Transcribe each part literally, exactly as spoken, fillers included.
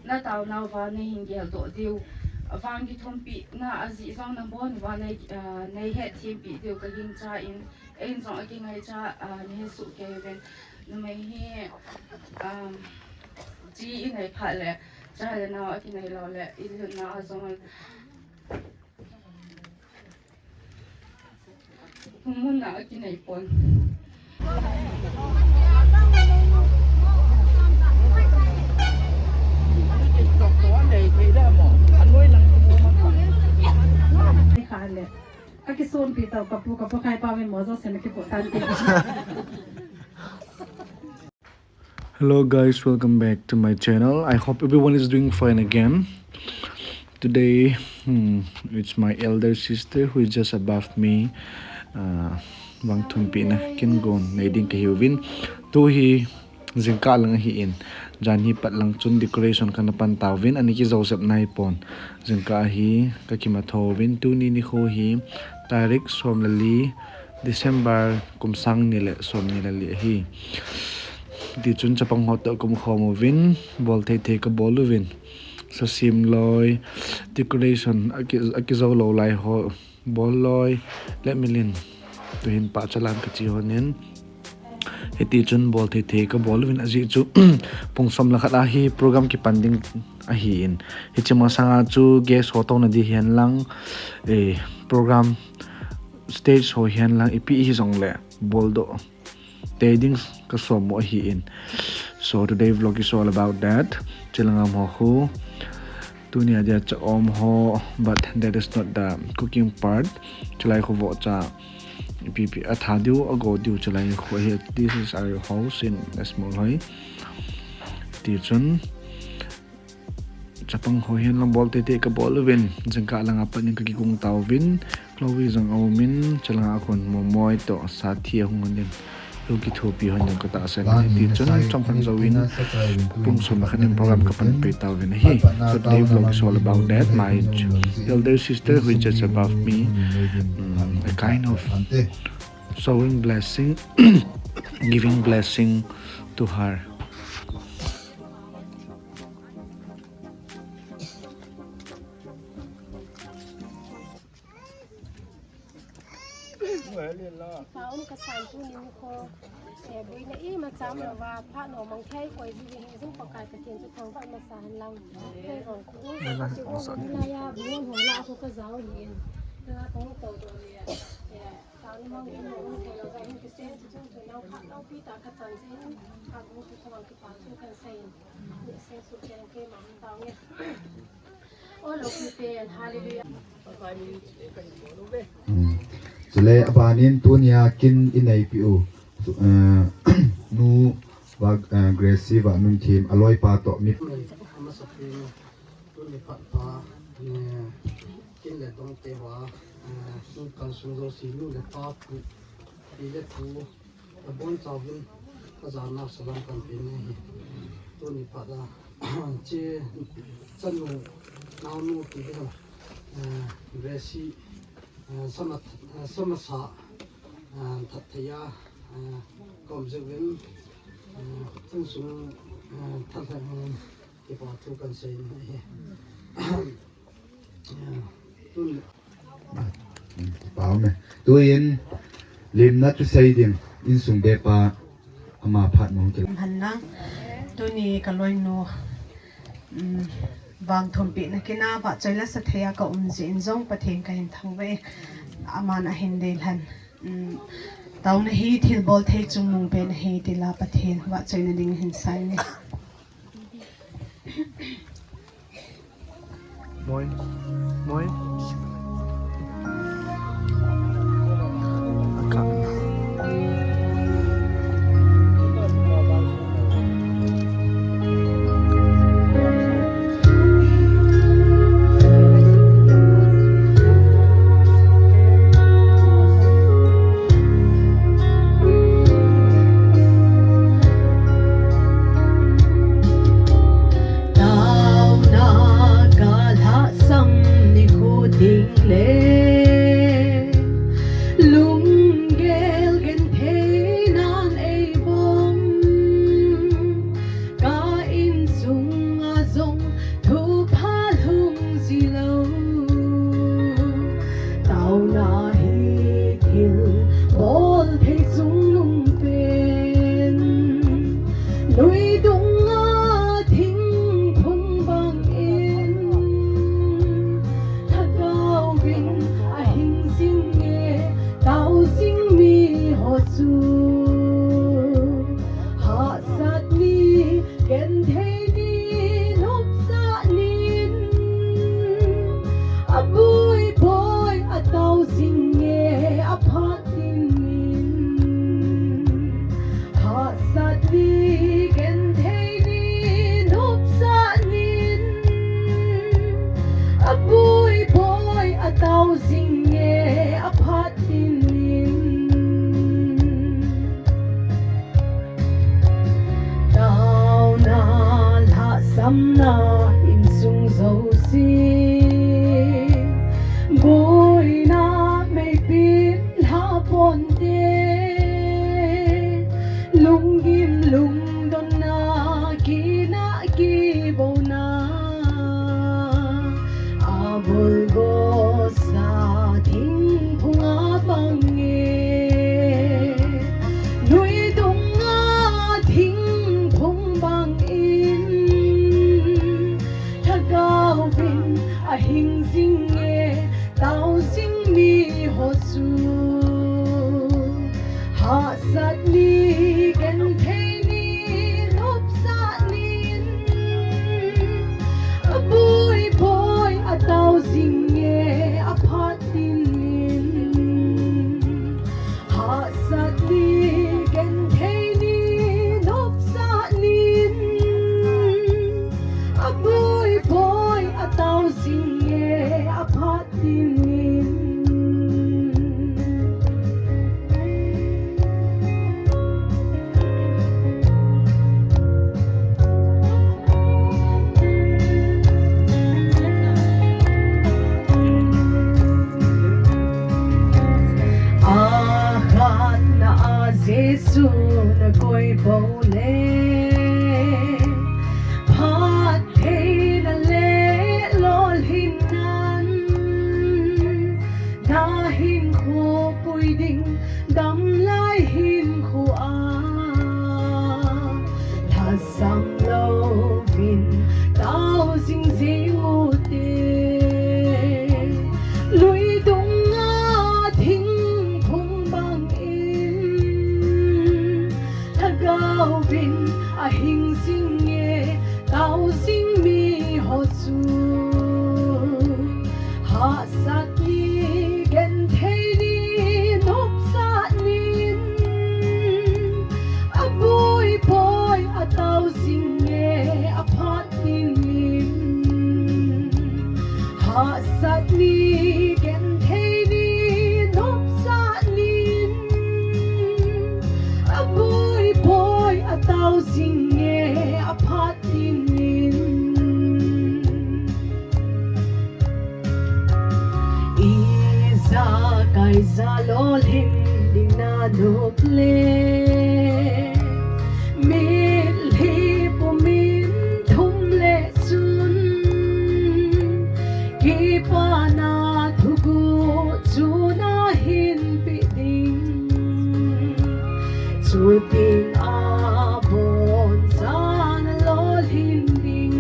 Nataonauva neihin geldoh diu, vang kithumpina ajeh jong nabon uva nei, ah, neihet thempi diu kagingchan, eihin jong akingaicha, ah, neihesoh kei uvin. Numei hi, um, chi inei phat le, cha le nao akinei lou le, ilutna a jong Muna akinei pon. Kha le. Akisonpi tau kapu, kapu khai pa me mo jo sen kipo tan te. Hello guys, welcome back to my channel. I hope everyone is doing fine again. Today, hmm, it's my elder sister who is just above me. Uh, vang thumpina kin gon nei ding kahiuvin. Tu hi jingkah lang ahin. Jan hi pat lang chun decoration kana pan tauvin. Ani kijosep nai pon. Jingkah hi kakimatho uvin. Tuni nikho hi tarik som le li December kum sang ni le som ni le li ahi. Tichun chapang ho toh kaum khom uvin, bol thei thei kabol uvin. Sasim loi, decoration, aki, akijou lou lai ho, bol loi, le milin. Tuhin pa chalan kachi honin. Hiti chun bol thei thei kabol uvin ajeh chu pung som le khat a hi program kipan ding ahin. Hiche masanga chu guest ho touna di hihen lang, eh, program stage ho hihen lang ipi hi jong le bol doh tei ding kasom u ahin. So today vlog is all about that. Chulanga mo khu tunia dia cha om ho, but that is not the cooking part. Chulai khu vohcha ipi ipi atha diu, ago diu chulai khu hi. This is our house in Asmolhoi. Tichun chapang ho hihen lang bol tete kabol uvin, jingkah langa pat in kakikung tauvin, Chloe jong aumin, chulanga khun Momoi toh sathi ahung in, lu kithopi hon jong katahsan. Tichun chomkhat jouvin, pung som le khat in program kapan pei tauvin ahi. So today vlog is all about that. My elder sister who is just above me, mm, a kind of showering blessing, giving blessing to her. Ka um ka san tuni nikho, eh, boina ima cham louva, phat nomang thei koi ji hi jong Pakai Pathen chu thangvah masa hen lang. Kei jong khu, ka chu ko ni la ya, bu hon ho la ko ka jao ni en. Ka tong to to ni ya. Eh, ka ni mang ni mo thei lou ja hin kisen chu chu nang phat lou pi ta ka chan ji hin, ka bu chu chang kipa chu kan sa in. Ni se su ken ke ma ta nge. Hmm. Chule abanin tunia kin ineipi u, eh, nu va, eh, Gracie Vanunthim aloipa toh mi. Tuni phat pa, eh, kin le dong te va, eh, nu kalsung jouse nu le pa pu, pi le pu, Abon chauvin, kajana salam kan pe ni hi. Tuni phat a, chi, chanu, naonu ti ding, eh, Gracie, eh, sama, eh, sama sa, eh, that thei a, eh, kom jeh uvin, eh, insung, eh, that thei, eh, kipa thu kan sei ni hi. Eh, tun Pau me. Tuin limna thusei ding insung bepa ama phat mong kila. Hanna, tuni ka loinu, um, vangthumpina kina vahchoi la sa thei a ka um jeh in jong Pathen ka hin thangvah e. Aman ahin deilhen. Um, taona hi thilbol thei chungnung pen ahi ti la Pathen vahchoina ding hin sai ni. Moi. Moi. Taona ka lhahsam nikho ding le, lunggel genthei nan eibom, ka insung a jong Amna insung jouse, boina meipin lha ponte, lunggim lungdonna kina kibona, abul gosa thingphung a bang e, nuidunga thingphung bang in, Lhagaovin ahing jing e, tao jing miho chu. Hahsat ni, genthei ni, nopsah nin, aboi boi atao jing e, aphat tin in. Hahsat ni, genthei ni, nopsah nin, aboi boi atao jing e, aphat tin in. Akhatna a Jesu nakoi bou le, phattheina le lolhinnan, nahinkho pui ding damlai hinkho a, lhasam louvin tao jing jing ute. Nuidunga thingphung bang in, Lhagaovin ahing jing e, tao jing miho chu. Hahsat ni, genthei ni, nopsah nin, aboi boi atao jing e, aphat tin in. Hahsat ni, genthei ni, nopsah nin, aboi boi atao jing e, aphat tin in. Ijakai ja lolhin ding nanop le, mitlhi pumin thum le chun, kipana thuguh chu nahin pe ding. Chuting a bonchan lolhin ding.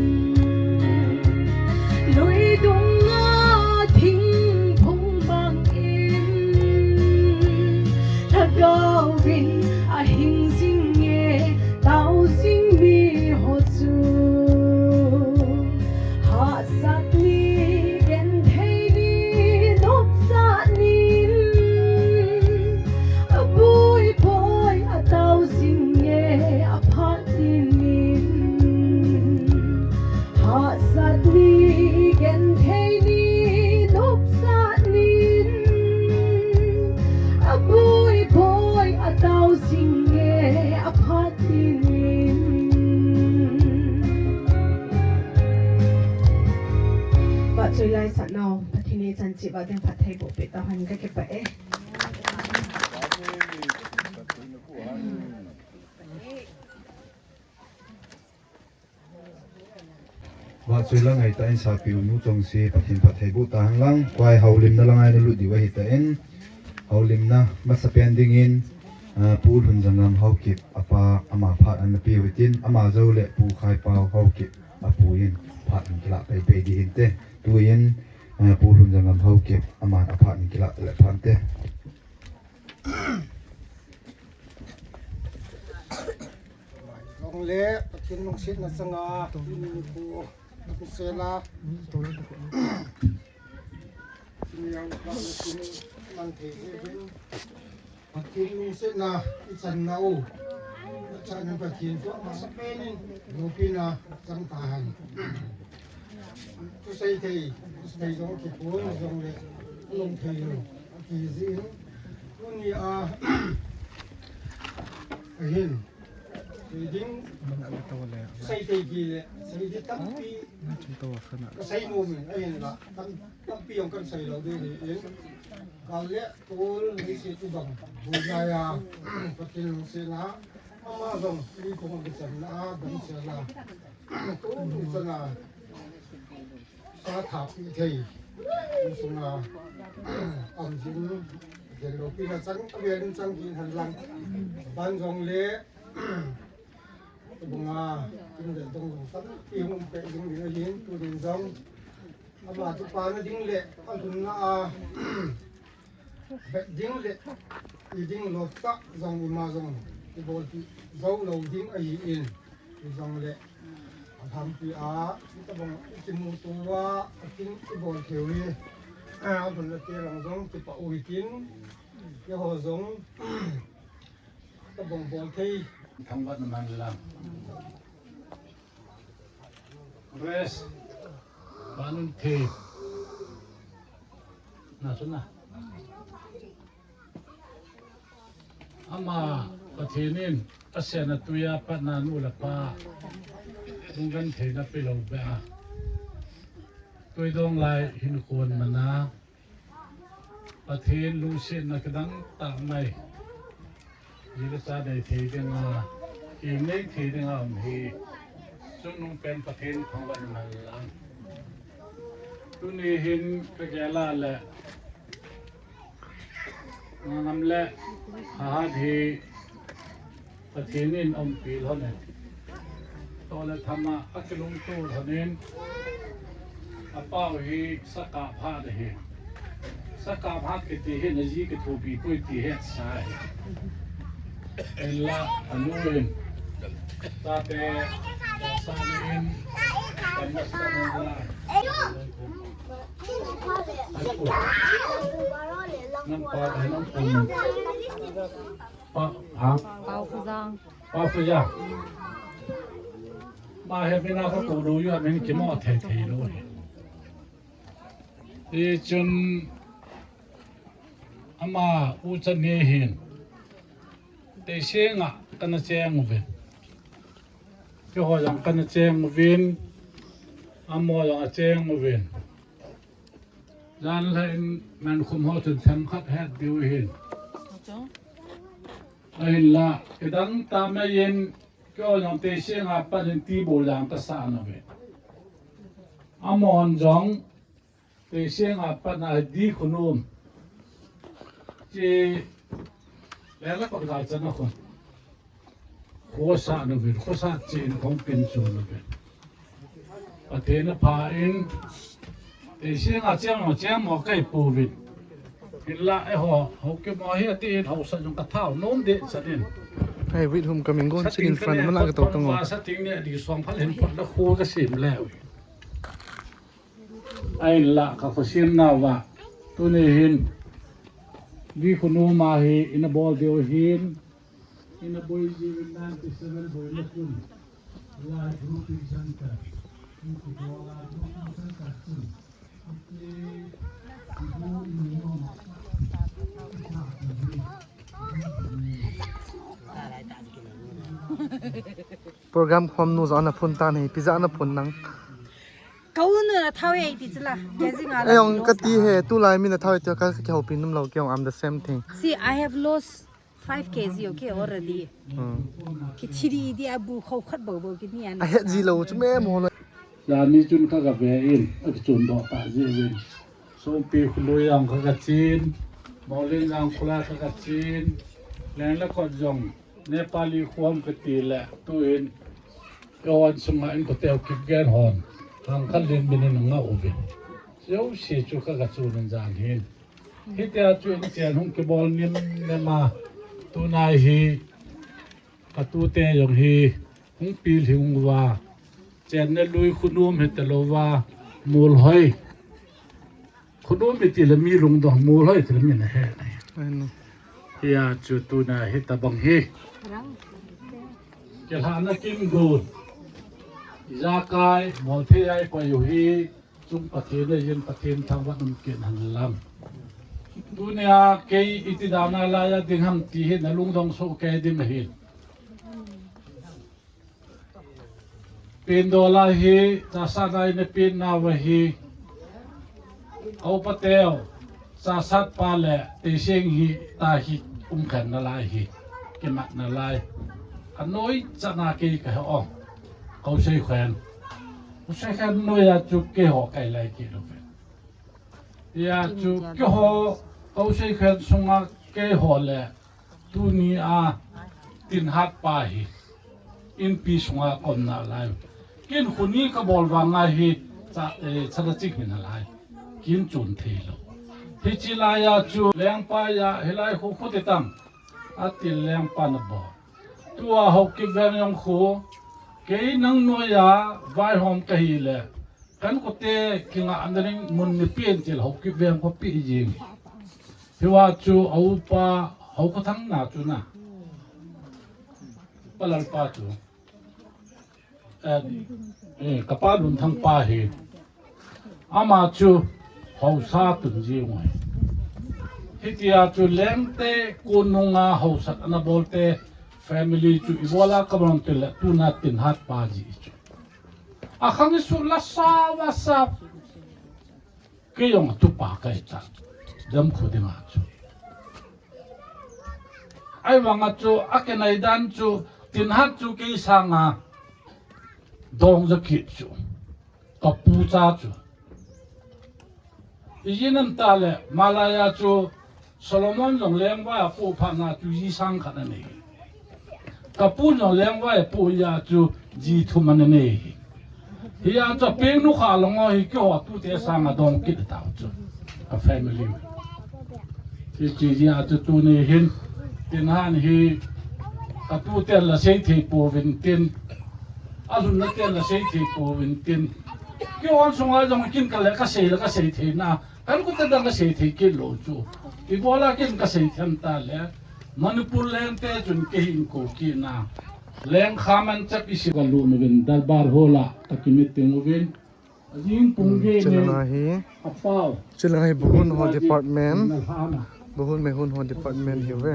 Nuidunga thingphung bang in, Lhagaovin ahing jing e, tao jing miho chu. Hahsat ni, genthei ni, nopsah nin, aboi boi atao jing e, aphat tin in. Hahsat ni, genthei ni, nopsah nin, aboi boi atao jing e, aphat tin in. Vahchoi laisah nau, Pathen in ichan cheh uva ding phatthei boh peh tauhen, kakipah e. Vahchoi la ngaitah in sapi u nu chengse Pathen phatthei boh tahen lang, koi houlimna langa nalut diu ahitan, houlimna masapen dingin, ah, Pu Lhunjangam Haokip apa ama phat ana pe u hitin, ama jou le Pu Khaipao Haokip apu in phat ana kilah pei pei ding hinte. Tuin, ah, Pu Lhunjangam Haokip aman aphat ana kilah le phante. Jong le, Pathen lungsetna changa, tuni nikho, Pathen sela. Tuni yang ka, Pathen man thei he bin. Pathen lungsetna, ichan nau. Ichan Pathen toh, masapen in, lopina, chang tahen. Thusei thei, thusei jong kipon jong le, alung thei lou, akijih in. Tuni a, ahin, Ding, sei thei ki le, sei di tampi, ka sei nom in, ahinla, tam, tampi jong kan sei lou ding ahi in. Kal le tol, leiset u bang, bu jaya, Pathen lungsetna, ama jong, mi khong kichanna, damselna, tol ni chana, sa tha pi thei, sunga, am jing, den lo pi na chang, a vel in chang ki han lang, ban jong le, Bunga, kin le dong dong tam, i hung pe ding ding ahin, tu ding dong. Ama tu pa na ding le, a lhun na a, bet ding le, i ding lo ta, jong ima jong, i bol ti, zo lo ding ahi in, i jong le, a tham pi a, i ta bong, i ti mu tu wa, a kin i bol theu hi, a lhun na te lang jong, ti pa u hi tin, i ho jong, Tabang bol thei. Thangvah na man lang. Rest. Banun thei. Na suna. Ama Pathen in asena tuiya patna nu le pa. Lungkan theina pe lou be a. Tui dong lai hin kon mana. Pathen lungsetna kidang tah mai. Ji le cha nei thei ding a, i nei thei ding a um hi. Chungnung pen Pathen thangvah na man lang. Tuni hin ka gel a le. Ngam le, hahat hi. Pathen in umpi lhon e. Tole thama a kilungto lhonin. A pau hi sakap hat ahi. Sakap hat kiti hi na ji kithopi pui ti het sa hi. En la anu in. Tate sa in. Kan na sa in la. Nam pa, nam pa. Pa, ha? Pau Khujang. Pau Khujang. Ma he mina ka ko do yu min kimo thei thei lo he. Hichun ama u chan ni hin. Teisenga kana cheng uvin. Keiho jong kana cheng uvin. Amaho jong acheng uvin. Jan lha in man khum ho chun themkhat het diu hin. Ahinla, kidang tah mai in, keiho jong teisenga pat in ti bol jang ta sa na ve. Amahon jong, teisenga pat na di khunum. Chi, le la kon gal chan na khun. Khosah na uvin, khosah cheh in khong pen chu na uvin. Pathen a pha in, teisenga cheng mo, cheng mo kai pu uvin. Hinla eiho, ho ke mo hi ati in ho sa jong ka thao nom de sa din. Hey, with whom coming? Go and sit in front. Mana ka to to ngo. Sa ting ne di song phal hin pat da kho ka sim le. Ahinla ka khosim nauva. Tuni hin. Di khunum a hi ina bol diu hin. Ina boi jiu in ninety-seven boina chun. Lai grouping center. Ina bol lai grouping center chun. Program khom nu jong ana phun tan hi, pi jat ana phun nang. Ka u nu na thao e ti chu la, ke jing a la. Ei, ong ka ti he, tu lai mi na thao e ti ka, ka houpi nom lou, kei ong, I'm the same thing. See, I have lost five K G, okay, already. Hmm. Ki thi di di a bu khou khat bo bo ki ni an. A het ji lou chu me mo lo. Jani chun ka ga ve in, a ki chun doh ta ji in. Songpi khului ang ka ga chin, Mawlin ang khula ka ga chin, leng le kot jong, Nepali khom ka ti le, tu in, ka wan sunga in ka teu kip gen hon, hang khat lin min in nga uvin. Jouse chu ka ga chun in jan hin. Hitia chu in chen hung kibol nim nim a, tunai hi, Ka tute jong hi hung pilhing uva, chenna lui khunum hita louva, Molhoi. Khunum iti le mi lungdong, Molhoi iti le mi na he. Hia chu tuna hitabang hi. Kilhana kin gun. Ijakai, Molthei ai pai u hi. Chung Pathen a jin Pathen thangvah um kin hen lang. Tunia kei iti dan a laiya ding ham ti hi na lungdong soh kei ding ahi. Pen dola hi, chasat lai na pen nauva hi, au pateu, chasat pa le, teiseng hi, ta hi, um khen na lai hi, kimat na lai. Anoi chana kei ka he o, kau sei khen. Kau sei khen noi a chu kei ho kai lai kei lo ve. Ya chu kei ho, kau sei khen sunga kei ho le, tuni a, tin hat pa hi. Inpi sunga kom nalai. Kin khuni ka bol vanga hi cha, eh, chada chik hi nalai. Kin chun thei lo. Hichi lai a chu lengpa ya hilai khu khu te tam. Ati lengpa na bol. Tua Haokip veng jong khu. Kei nang noi a vaihom ka hi le. Kan kote kinga andaring mun ni pen til Haokip veng ko pi jing. Hiwa chu aupa Haokhothang na chu na. Palalpa chu. Eh, eh, kapa Lunthang pa hi. Ama chu haosa tun ji ngai. Hitia chu lengte kununga haosa ana bolte family chu ibola ka bang tile tuna tin hat pa ji chu. Akhang isu la sa wa sa. Kei jong atupa kahi ta. Dam khu dinga chu. Ahivanga chu, akinai dan chu, tin hat chu kei sanga dong ja kit chu. Ka pu cha chu. Ijin am ta le, Malaya chu, Solomon jong lengvai apoh phat na chu ji sang khat anei. Ka pu jong lengvai apoh a chu ji thum anei. Hia chu peng nu kha long hi keiho tute sanga dong kit tau chu. Ka family. Hichi jia chu tuni hin tin han hi ka tute la sei thei pouvin tin. Alhunna te la sei thei pouvin tin. Keiho sunga jong kin ka le ka sei la ka sei thei na. Kan kote dang ka sei thei kit lou chu. Ibola kin ka sei them ta le. Manipur lengte chun kei hin kou kit na. Leng kha man chap isi ka lut uvin Darbar Hall a ka ki meeting uvin. Ajing pung ge ne. Chilanga hi. Apau. Chilanga hi Buhun ho department. Buhun Mehun ho department hi ve.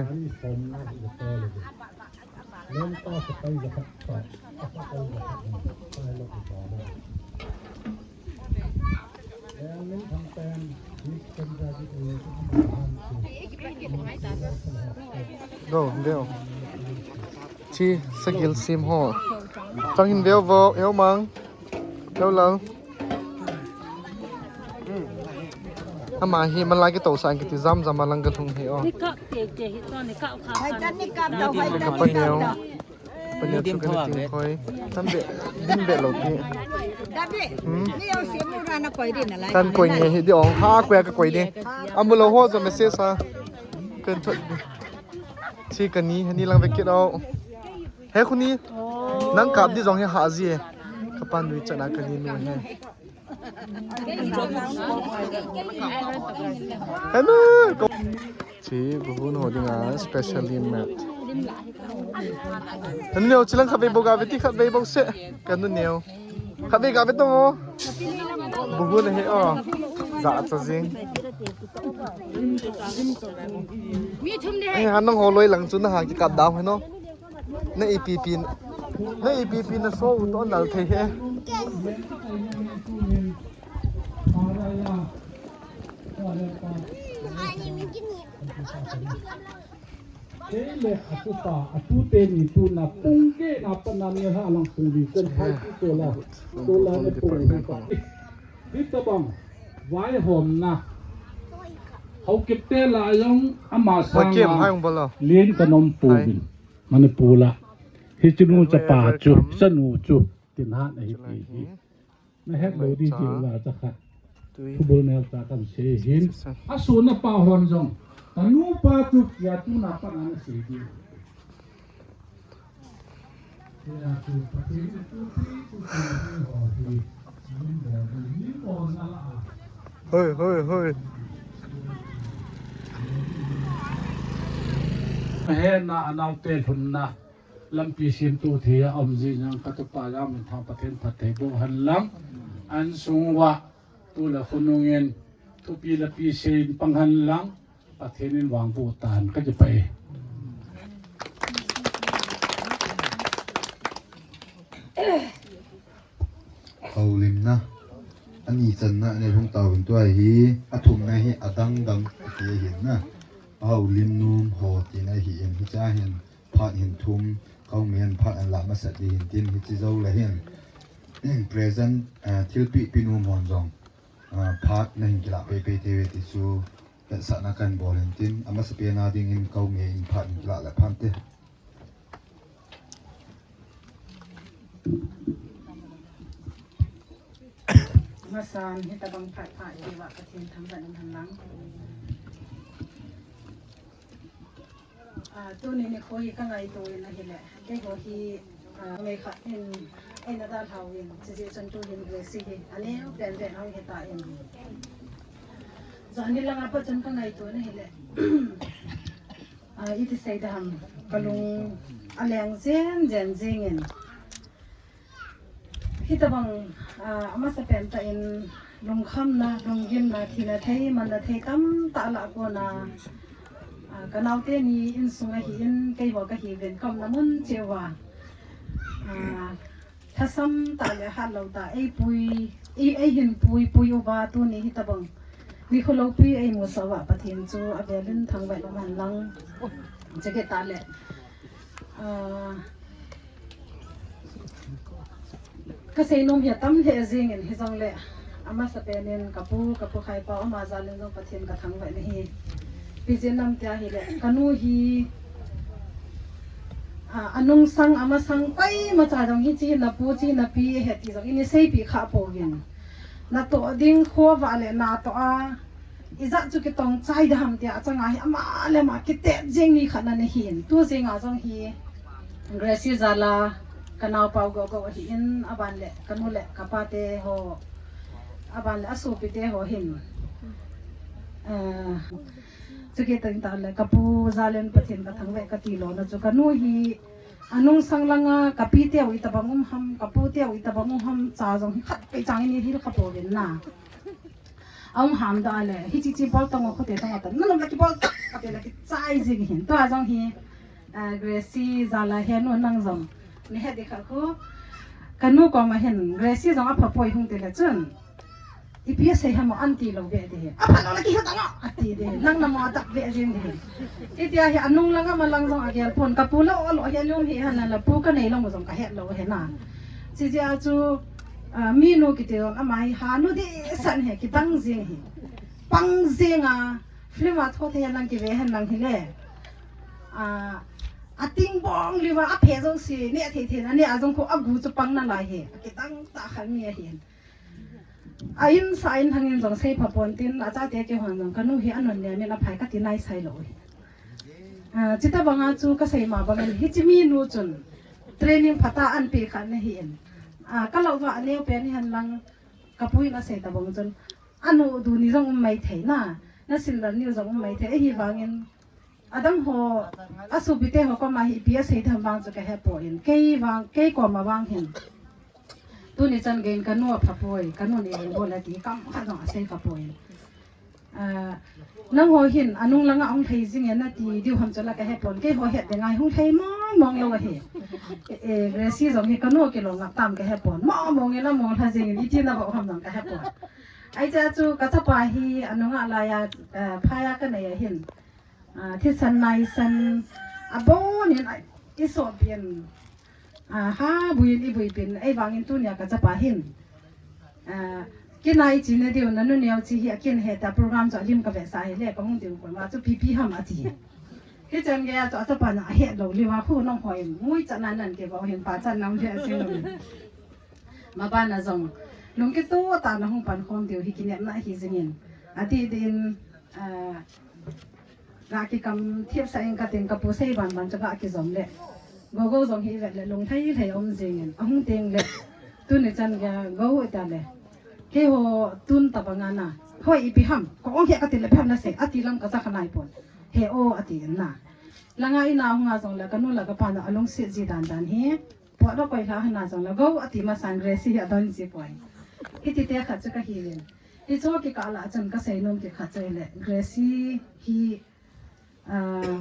Go, go. Chi, sagil sim ho. Chang hin veo vo, eo mang. Leo lang. Ama hi malai kitoh sa kiti jam jam a lang ka lhung hi o. Ni kap te te hi to ni kap kha. Hai tan ni kap dau, hai tan ni kap dau. Pani chu kani ting khoi. Tam be, din be lo ki. Dabi. Hmm? Ni au si mu ra na koi din na lai. Kan koi nge hi di ong ha koi ka koi di. Amu lo ho jo message sa. Kan thot. Chi kani, hani lang ve kit o. He khuni. Nang kap di jong hi ha ji e. Ka pan nui chana kani nu he. Hello. Chi Buhun ho dinga specially made. Kanu neo chilang khatvei bou ga ve ti khatvei bou se. Kanu neo. Khatvei ga ve tong o. Buhun he o. Ga cha jing. Mi thum de. Ai, ha nang ho loi lang chu na ha kikap dau he no. Na ipi pi, na ipi pi na so u to nal thei he. Kei le atupa, atute ni tuna pung keh na pat na ni ha lang pung li kan phai tu tola, tola le pung li pa. Hitabang, vaihomna. Haokip te la jong ama sanga lien ka nom pouvin. Manipur la. Hichenu chapa chu, chanu chu, tin hat ahi ti hi. Na het lou di ti la cha khat. Thubul mel cha kan sei hin. Asuna pa hon jong. Tanu pa chu kia tuna pa na sei di. Hoi, hoi, hoi. He na anau te lhunna lampi sim tu thei a um ji nang ka tu pa jam min thang Pathen phatthei boh hen lang. An sung uva tu le khonung in thupi le pi sei in pang hen lang. Pathen in vangboh tan ka kipah e. Houlimna. Ani channa nei hung tao in tua hi, athumna hi adang dang ati ahin na. Ahoulim nom ho tina hi in hi cha hin, phat hin thum, kau men phat an la masat di hin tin hi chi zo la hin. Present, ah, thilpi pi nom hon jong, ah, phat na hin kila pe pe te ve ti chu, sa na kan bol hin tin, amasa pe na ding in kau men phat hin kila la phan te. Masan, hitabang phat phat, iwa Pathen thangvah in hen lang. Ah, tuni nikho hi ka ngaito in ahile. Keiho hi, ah, mei khat in, eina dalhau in, chijeh chun tu hin Grace hi, aneo pen pen hung hita in. Jani langa pat chun ka ngaito in ahile. Ah, iti sei dam, ka lung aleng jen jen jing in. Hitabang, ah, amasa pen tah in lungkhamna, lunggimna, thina thei, manna thei tamtah lah a kona, ah, ka naote ni insung ahi in, keiho kahi ven kamna mun cheh uva. Ah, thasam tah le hat lou tah, ei pui, ei, ei hin pui, pui uva tuni hitabang. Nikho loupi ei musa uva Pathen chu avel in thangvah in um hen lang. Chekit tah le. Ah, ka seinom hi atam lheh jing in hijongle, amasa pen in ka pu, ka pu Khaipa, ama jal in jong Pathen ka thangvah in ahi. Ipi jeh ham tia ahile, ka nu hi, ah, anung sang, ama sang, koima cha jong hichi na pu, chi na pi, he ti jong in i seipi kha pouvin. Na toh ding khovah le na toh a, ijat chu kitong chai dam tia achanga hi ama le ama kitet jing ni khat ana hin. Tu jing a jong hi Grace jal a ka naopa u Gogo ahi in, aban le ka nu le ka pa te ho, aban le asopi te ho hin. Eh, chu kit tah le ka pu jal in Pathen ka thangvah ka ti lona chu ka nu hi anung sang langa ka pi teu itabang um ham, ka pu teu itabang um ham cha jong hi khat pei chang in i hil kha pouvin na. Ahung ham da le, hichi chi bol tong u khote tong u ta, na nom la kibol ta, kati la kichai jing hin. Tua jong hi, ah, Grace jal a he nu nang jong, ni he di kha khu. Ka nu koma hin, Grace jong apha poi hung ti le chun. Ipi asei ham o an ti lou ve di hi. Apha lou la kihil ta lou, ati di hi. Nang na mo atah ve jing di hi. Hitia hi anung lang ama lang jong agel pon, ka pu lou lou hi anung hi han la pu ka nei lou jong ka het lou hi na. Chijeh a chu, ah, minu kiti jong ama hi ha nu dehset hi kidang jing hi. Pang jing a, film a tho thei hen lang kive hen lang hile. Ah, ating bong liva aphe jouse, neh thei thei na neh a jong khu agu chu pang nalai hi. Kidang tah khat mi ahi. A in sa in hangin jong sei pha pon tin, achate kihon jong ka nu hi anon le min aphai kati nai sai lou hi. Ah, chuti banga chu ka sei ma bangin, hichi minu chun training phatah a an pe kha na hi in. Ah, ka lou va aneo pen hi hen lang ka pu in asei ta bang chun, anu du ni jong um mai thei na, na sil dal ni jong um mai thei, ahivangin, adang ho, asopi te ho koma hi ipi asei tham vang chu ka he poi. Kei vang, kei koma vang hin. Tuni chan gei in ka nu apha poi, ka nu in eibol a ti kam khat jong asei kha poi. Ah, nangho hin, anung langa hung lhai jing e nati diu ham chu la ka he pon. Keiho het ding ngai hung lhai mong mong lou ahi. Eh, Grace jong hi ka nu kilom ngap tam ka he pon. Mong mong in among lha jing in iti na bou ham jong ka he pon. Ai cha chu ka chapa hi anunga laiya, eh, phaiya ka nei a hin. Ah, thisan naisan, abon in, ah, i sopin, ah, ha buin i buipin, ahivangin tunia ka chapa hin. Ah, kinai chi na diu, na nu neo chi hi akin he ta program chu alim ka vesa hile, ka hung diu koma chu pipi ham ati. Hichan gei a chu achapa na ahet lou liu a khu nong hoi, mui chan nan nan ke ba hin pa chan nam he asin lou. Maban a jong, lung kitoh tah na hung pan khom diu hi kinepna hi jingin. Ati din, ah, Ga kikam thip sa in ka tin ka pu sei ban ban chu ga kijom le. Gogo jong hi vet le lung lhai lhai um jing in. Ahung teng le. Tuni chan ga go ta le. Keiho tun ta banga na. Hoi ipi ham. Ko ong hi ka tin le phem na sei. Ati lam ka sa khanai pon. He o ati na. Langa ina hung a jong le ka nu la ka pa na alung sit ji dan dan hi. Pua lo koi la hana jong la go ati masan Grace hi adon ji poi. Hiti te khat chu ka hi len. Hi chu kikah la chun ka sei nom kikhat chu le Grace hi, ah,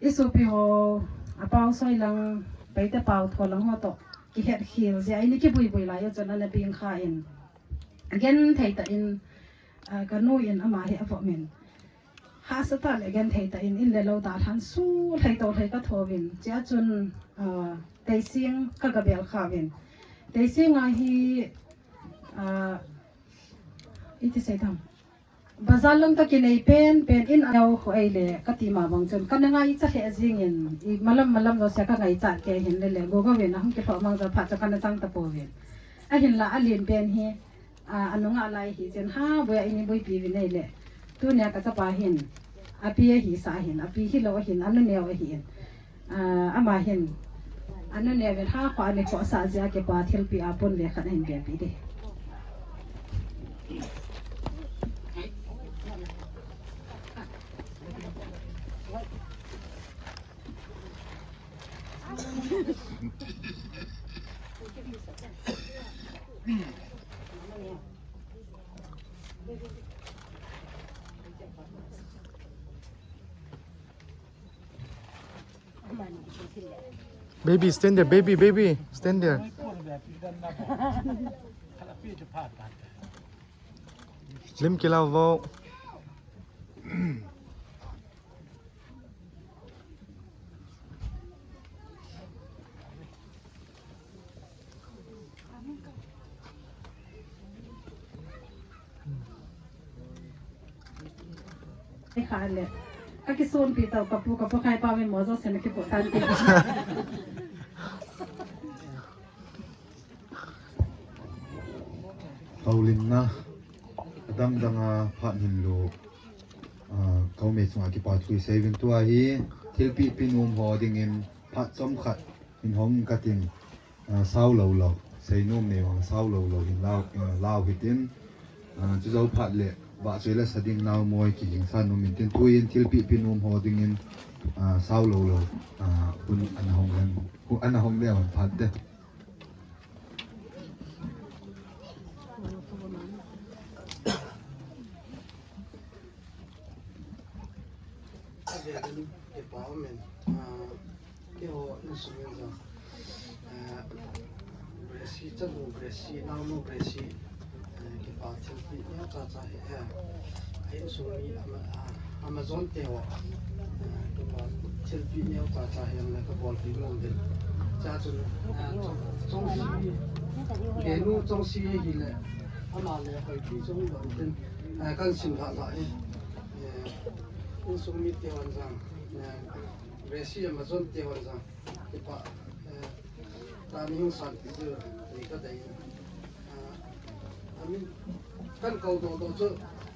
i sopi ho, a pau soi lang, peite pau tho lang ho to. kihet khel jeh a, eini kibuibui lai a chun ana beng kha in. Genthei tah in, ah, kanu in ama hi avop in. Hahsa tah le genthei tah in, in le lou dalhan su lhai to lhai ka tho vin. Chea chun, ah, Teising ka gabel kha vin. Teising a hi, ah, iti sei tam. Bazar lang ka kinei pen, pen in a neo khu ei le, ka ti ma bang chun, ka na ngaicha lheh jing in, i malam malam lo sia ka ngaicha kei hin le le, Google vin a hung kilhoh mang ja phat cha ka na chang ta po vin. Ahin la a lin pen hi, a, a nunga lai hi chen ha, boya ini boipi vin ei le. Tunia ka chapa hin, a pi a hi sa hin, a pi hi lo a hin, a nu neo a hin. Ah, ama hin, a nu neo vin ha kho a ni kho sa jia kipa thilpi a pon ve khat a hin ve pi di. Baby, stand there, baby, baby, stand there. Lim kila vo. Kha le. Ka kisonpi tau, ka pu, ka pu khai pa me mo jo sen ki pu tan ti. Houlimna adang dang a phat hin lo, ah, ka um e chunga kipa thu i sei vin tua hi thilpi pi nom ho dingin phat chom khat hin hong ka tin. Ah, sau lo lo, sei nom nei vang sau lo lo hin lau, ah, lau hitin, ah, chu zo phat le, vahchoi le sa ding nau moi kiging sa nom in tin, tuin thilpi pi nom ho dingin, ah, sau lo lo, ah, hun ana hong lem, hun ana hong lem an phat te. Ave ding, kipa um in, ah, keiho insung in jong, ah, Gracie, chanu Gracie, naonu Gracie, ah, kipa thilpi neo cha cha hi, ah, a insung mi ama, ah, Amazon te ho, ah, kipa thilpi neo cha cha hi ang le ka bolpi nom ding. Cha chun, ah, chong, chong si, Benu chong si hi le, ama le hoipi chong lo tin, ah, kan sim lha lha hi. Eh, insung mite hon jong, eh, Gracie Amazon te hon jong, kipa, eh, tani hung sanpi chu, ni ka dei. Ah, amin, kan kou doh doh chu,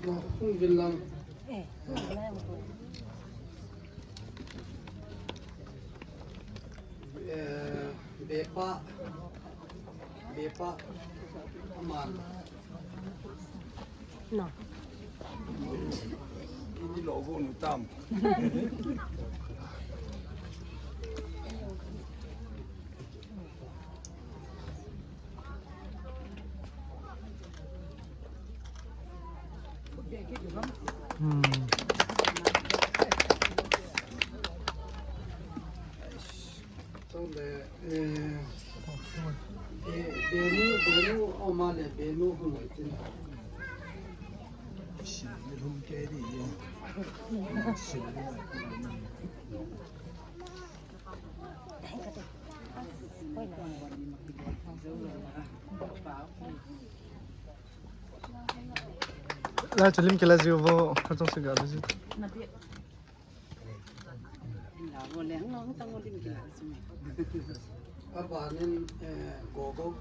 na hung vin lang. Eh, Bepa, Bepa, aman. No. Ini lo go nu tam. Hmm. Chule, eh, Be-, Benu, Benu, oma le, Benu hung tin. Sin ni hum ke di ye. Sin ni. La chalim ke la jiu vo, ka chong se ga jiu. Abanin, eh, gogo.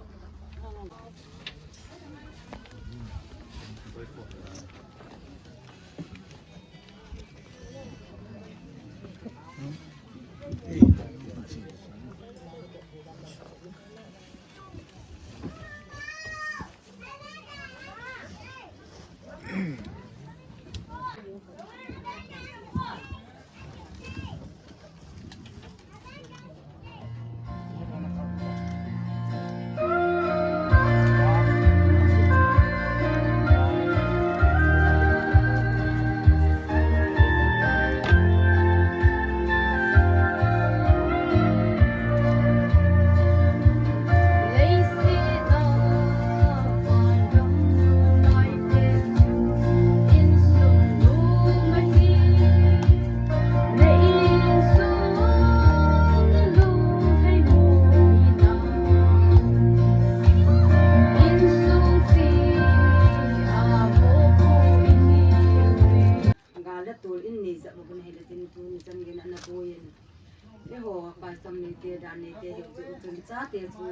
Te dan nei te hiu chu chun chate chu,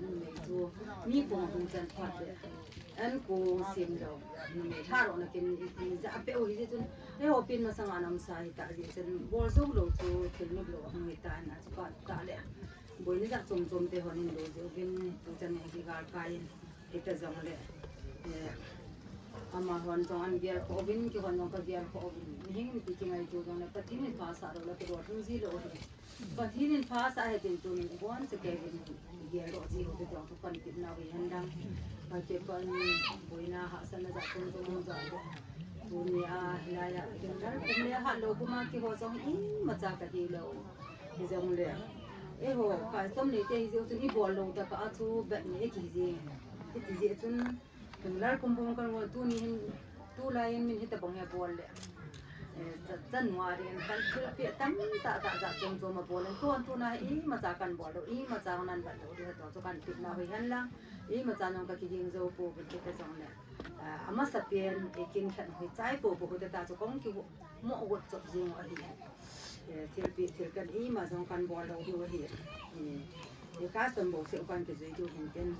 numei chu mi koma hung chan phat le, an ko sim lou, numei tha ro na kin i, i ja pe u hi chun, eiho pin masanga nam sa hi ta ji chun, bol jou lou chu thil nop lou hung hi ta na chu pa ta le. Boina ja chom chom te hon in lo ji vin tu chan nei hi gal kai in. Hita jong le, eh, amahon jong an gel kho uvin, keihon jong ka gel kho uvin. Mihem ti kingaito jong le, Pathen in phasah lou le, kidol thei ji lou hi. Pathen in phasah he tin tunin, ibon chekei vin, gel doh ji lou te jong, thu kan kit nau hi hen lang. Ka kipah in, boina hahsatna ja chom chom jong le. Tunia, hilai a, kin lal kum le hat lou kum a, keiho jong imacha ka hi lou. Hi jong le. Eiho, ka som nei te hi jong chun i bol lou ta ka a chu bet ni e ki ji. Hiti jeh chun, lal kum pum kan ngol tuni hin, tulai in min hitabang hi bol le. Eh, cha-, chan nua rin kan thil pia tam ta ta ja chom chom a bol in. Kon tuna hi imacha kan bol lou, imacha nan bat lou, hi to chu kan pit na hi hen lang. Imacha nong ka kiging jou pou, bin te jong le. Ah, amasa pen, eh, kin khat hi chai pou pou, hita ta chu kong ki mo got chop jing ahi. Eh, thil pi, thil kan ima jong kan bol lou diu ahi. Eh, eh, custom bou se kan kijui diu hin tin.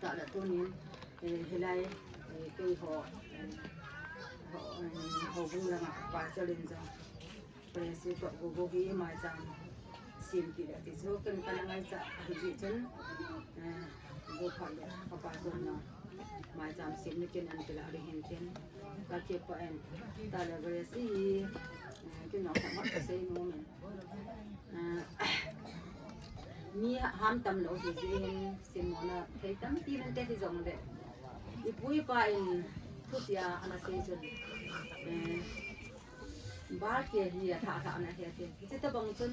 Ta la tunin, eh, hilai, eh, keiho, eh, ho, eh, houbung langa pastor in jong. Praise to go go hi maicham sim ti le ti chu kan kan ngaicha ahi ji chun, eh, go pha le ka pa chun na maicham sim ni kin an ti la ri hin tin. Ka kipah in, ta le Grace hi, eh, kin nong khat ka sei nom in. Ah, mi ham tam lou hi ji hin, simona thei tampi min te hi jong le. I pu i pa in thu tia ana sei chun. Eh, ba ke hi a tha tha ana he te. Hitabang chun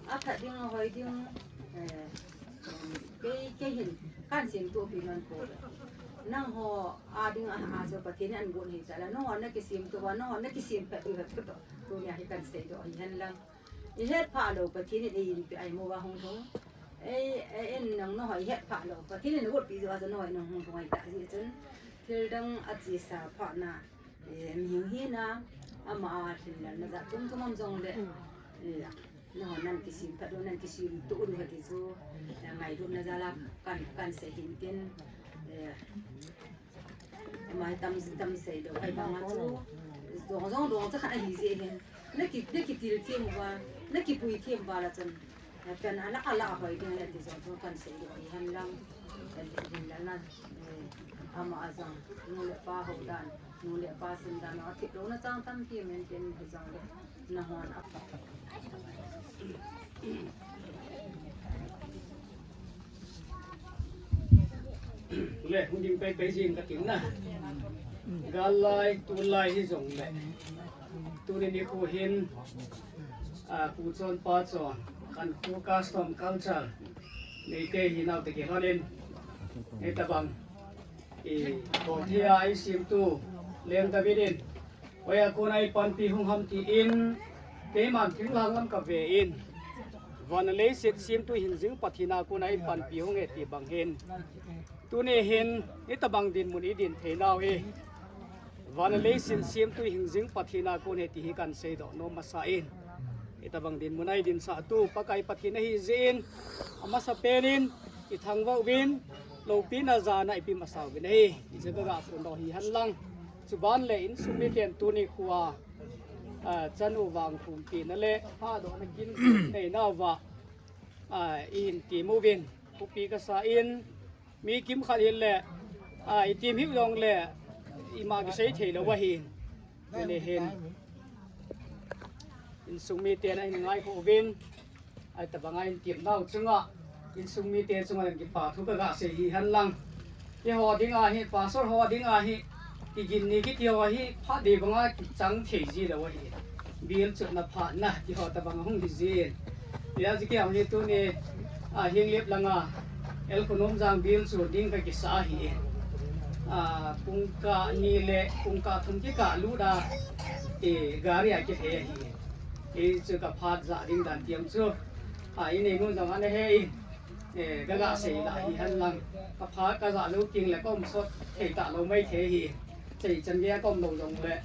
a phat ding a hoi ding, eh, kei, kei hin kan sim tu pi man ko. Nangho a ding a, a chu Pathen in an gon hi ta la. Nangho na kisim tu va, nangho na kisim phat tu ha tu to. Tunia hi kan sei doh hi hen lang. I het pha lou, Pathen in ei inpi ai mo va hung thung. Ei, ei, en nang nangho i het pha lou, Pathen in got pi jo a chu nangho nang hung thung ai ta ji chun. Thil dang a chesa pha na, eh, mi hing hi na, ama a thil na na ja chom chom am jong le. Eh, nangho nan kisim phat lou, nan kisim tu lou ha ti chu. Eh, ngai lou na ja la kan, kan sei hin tin. Eh, Mai tam, tam sei lou, ai banga chu, dong, dong, dong, cha khan ahi ji hin. Na ki, na kitil thiam uva, na kipui thiam uva la chun. Na pen ala, ala hoi ding le ti jong chu kan sei lou, ahi hen lang. Kan ti ding la na, eh, ama a jong, nu le pa ho dan, nu le pa sin dan, a thip lou na chang tampi men tin hi jong le. Le, hung ding pei pei jing ka tin na. Gal lai, tun lai hi jong le. Tuni nikho hin, a, pu chon pa chon, kan khu custom culture, nei te hi nau te kilhon in, nei tabang. I, Bawngthei a i simtu, Leng David in, hoiya kona i panpi hung ham tiin, keiman thinglang lam ka ve in, van le leiset simtu hingjing Pathen a kona i panpi hung e ti bang hin. Tuni hin, hitabang dinmun i din thei nau hi. Van le leiset simtu hingjing Pathen a kon e ti hi kan seidoh nom masa in. Hitabang dinmun a i dinsah tu Pakai Pathen ahi jeh in, amasa pen in, i thangvah uvin, loupina jana i pim asau vin ahi, ti chu ka ga phondoh hi hen lang. Chuban le insung miten tuni khoa, a, chanu vangpumpi na le, phahdohna kin nei nauva, a, i hin tim uvin, khopi ka sa in, mi kimkhat hin le, a, i tim hiu jong le, ima kisei thei lou ahi. Tuni hin, insung miten a hin ngaikhoh uvin, Ahi tabang a in tim nau chunga, insung mite chunga in kipa thu ka ga sei hi hen lang. Keiho dinga hi, pastor ho dinga hi, kigin ni kiti ho hi, phat dei banga kichang thei ji lou ahi. Bil chutna phatna, keiho tabang hung hi jin. Tia ji keiho hi tuni, a, Henglep langa, El Khunomjang bil chu ding ka kisa ahi. A, pungkah ni le, pungkah thum kikah lut a, e, gari a kithei ahi. Kei chu ka phat ja ding dan tiam chu. A, i nei nun jong ana he in. E, ka ga sei la hi hen lang. Ka phat ka ja lou ting le ka um sot thei ta lou mai thei hi. Sei chan gei a ka um lou jong le.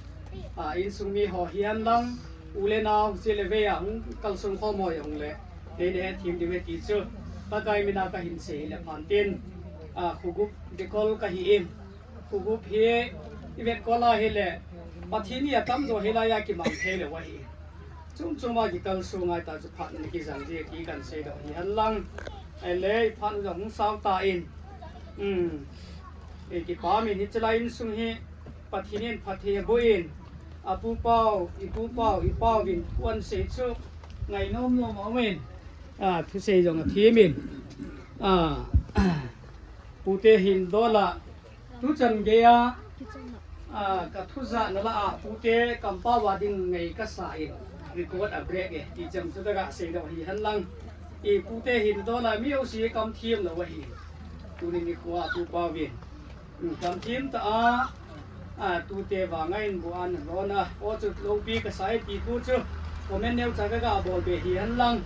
A, insung mi ho hi hen lang. U le nau, che le ve a hung kalsong khom ho jong le. Hei le, thim diu he ti chu, Pakai mina kahin sei le phan tin, a, khugup dikol kahi in. Khugup hi, i vet kol a hile, Pathen ni atam jo hilai a kimang thei le wa hi. Chum chum a kikal sunga ta chu phat ni kijang ji ti kan sei do hi han lang. Ai le, phat ni jong hung sao ta in. Um. E kipa min hi chilai in sung hi, Pathen in phat thei bo in. A pu pau, i pu pau, i pau vin puan sei chu. Ngai nom nom a um in. A, thu sei jong a thim in. A, pute hin dola. Tu chan gei a, a, ka thu za na la a, pute kam pa wa ding ngai ka sa in. Record a break e, ti chang chu ta ga sei do hi han lang. I pute hin dola mi o si kam thim lo wa hi. Tu ni ni khua tu pau vin. Kam thim ta a, a, tute vanga in bu an lo na, o chu lo pi ka sai ti tu chu, comment neu cha ka ga bol be hi han lang.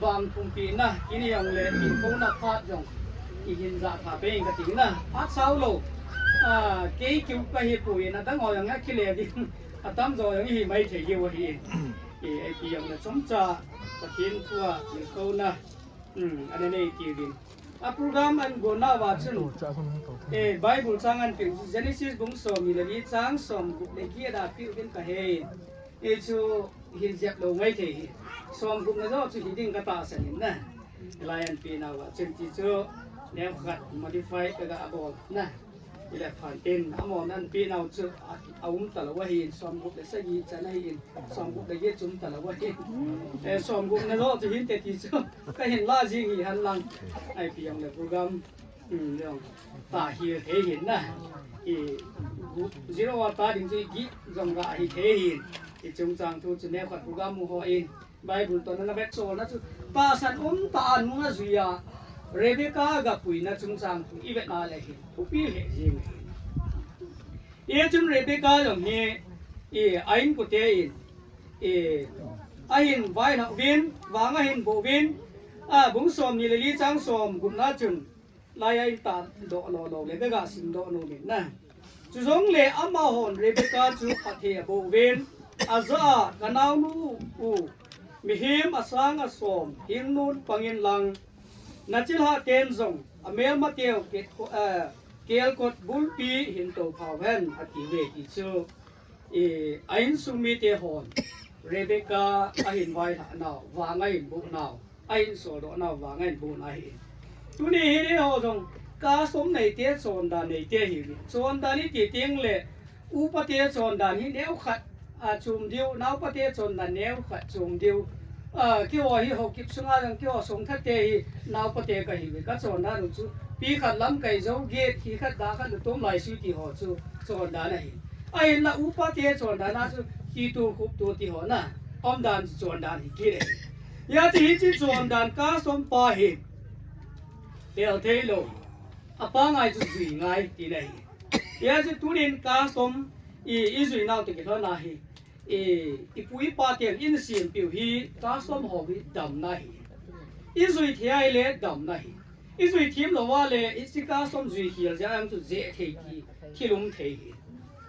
Vang thum pi na, kini yang le pi ko na phat jong, i hin za tha pe ka ti na, a sao lo. A, kei kiu ka hi pu in a dang o yang a ki le di, a tam jo yang hi mai thei hi wa hi. I, ai pi yang le chom cha, Pathen thu a, i ko na, um, a ne nei ti din. A program an go na wa chun. Eh, Bible chang an piu chu Genesis bung som ni le li chang som gup le giat a piu din ka he. Eh, chu hin jep lo ngai thei hi. Som gup na jo chu hi ding ka ta sa nin na. Lai an pi na wa chun ti chu neo khat modify ka ga bol na. I le phan tin, a mo nan pi nau chu a, a um ta lo wa hin, som gup le sagi chan a hin, som gup le giat chu um ta lo wa hin. Eh, som gup na jo chu hin te ti chu. Ka hin la jing hi han lang. Ai pi yang le program. Hmm, jong. Ta hi he hin na. I gu-, zero a ta ding chu i gi jong ga hi he hin. I chung chang thu chu neo khat program mu ho in. Bible to na na vet chol na chu. Ta san um ta an mu na zui a. Rebecca ga pui na chung chang thu i vet na le hin. Thupi he jing hin. I chun Rebecca jong hi. I a in pute in. I a hin vai na vin, vang a hin bo vin. A bung som ni le li chang som gup na chun. Lai a in ta do lo lo le ka ga sim do no min na. Chu jong le ama hon Rebecca chu phat thei a bo vin, a ja a ka nau nu u, mihem a sang a som, hing nun pangin lang, na chilha ten jong, a mel ma teu ke ko, eh, kel kot bulpi hin to phau hen, a ti ve ti chu. I, a insung mite hon, Rebecca a hin vai hla nau, vang a hin bu nau, a hin sol do nau, vang a hin bu nau hi. Tuni hi ni ho jong, custom nei te, chondan nei te hi. Chondan i ti ting le, upa te chondan hi neo khat, a chum diu, naupa te chondan neo khat chum diu. A, keiho hi Haokip sunga jong keiho song that te hi, naupa te ka hi ve, ka chondan u chu. Pi khat lam kai jo, gate hi khat da khat lu tom lai sui ti ho chu, chondan a hi. A hin la upa te chondan a chu, ki tu khup tu ti ho na, om dan chu chondan hi ki le. Ya ti hi chi chondan custom pa hi. Tel thei lo. A pa ngai chu zui ngai ti na hi. Ya chu tunin custom i, i zui nau te ki lo na hi. I, i pu i pa ten in sim piu hi, custom ho hi damna hi. I zui thei a le damna hi. I zui thim lo a le, i si custom zui hial ja ang chu je thei ki, thil um thei hi.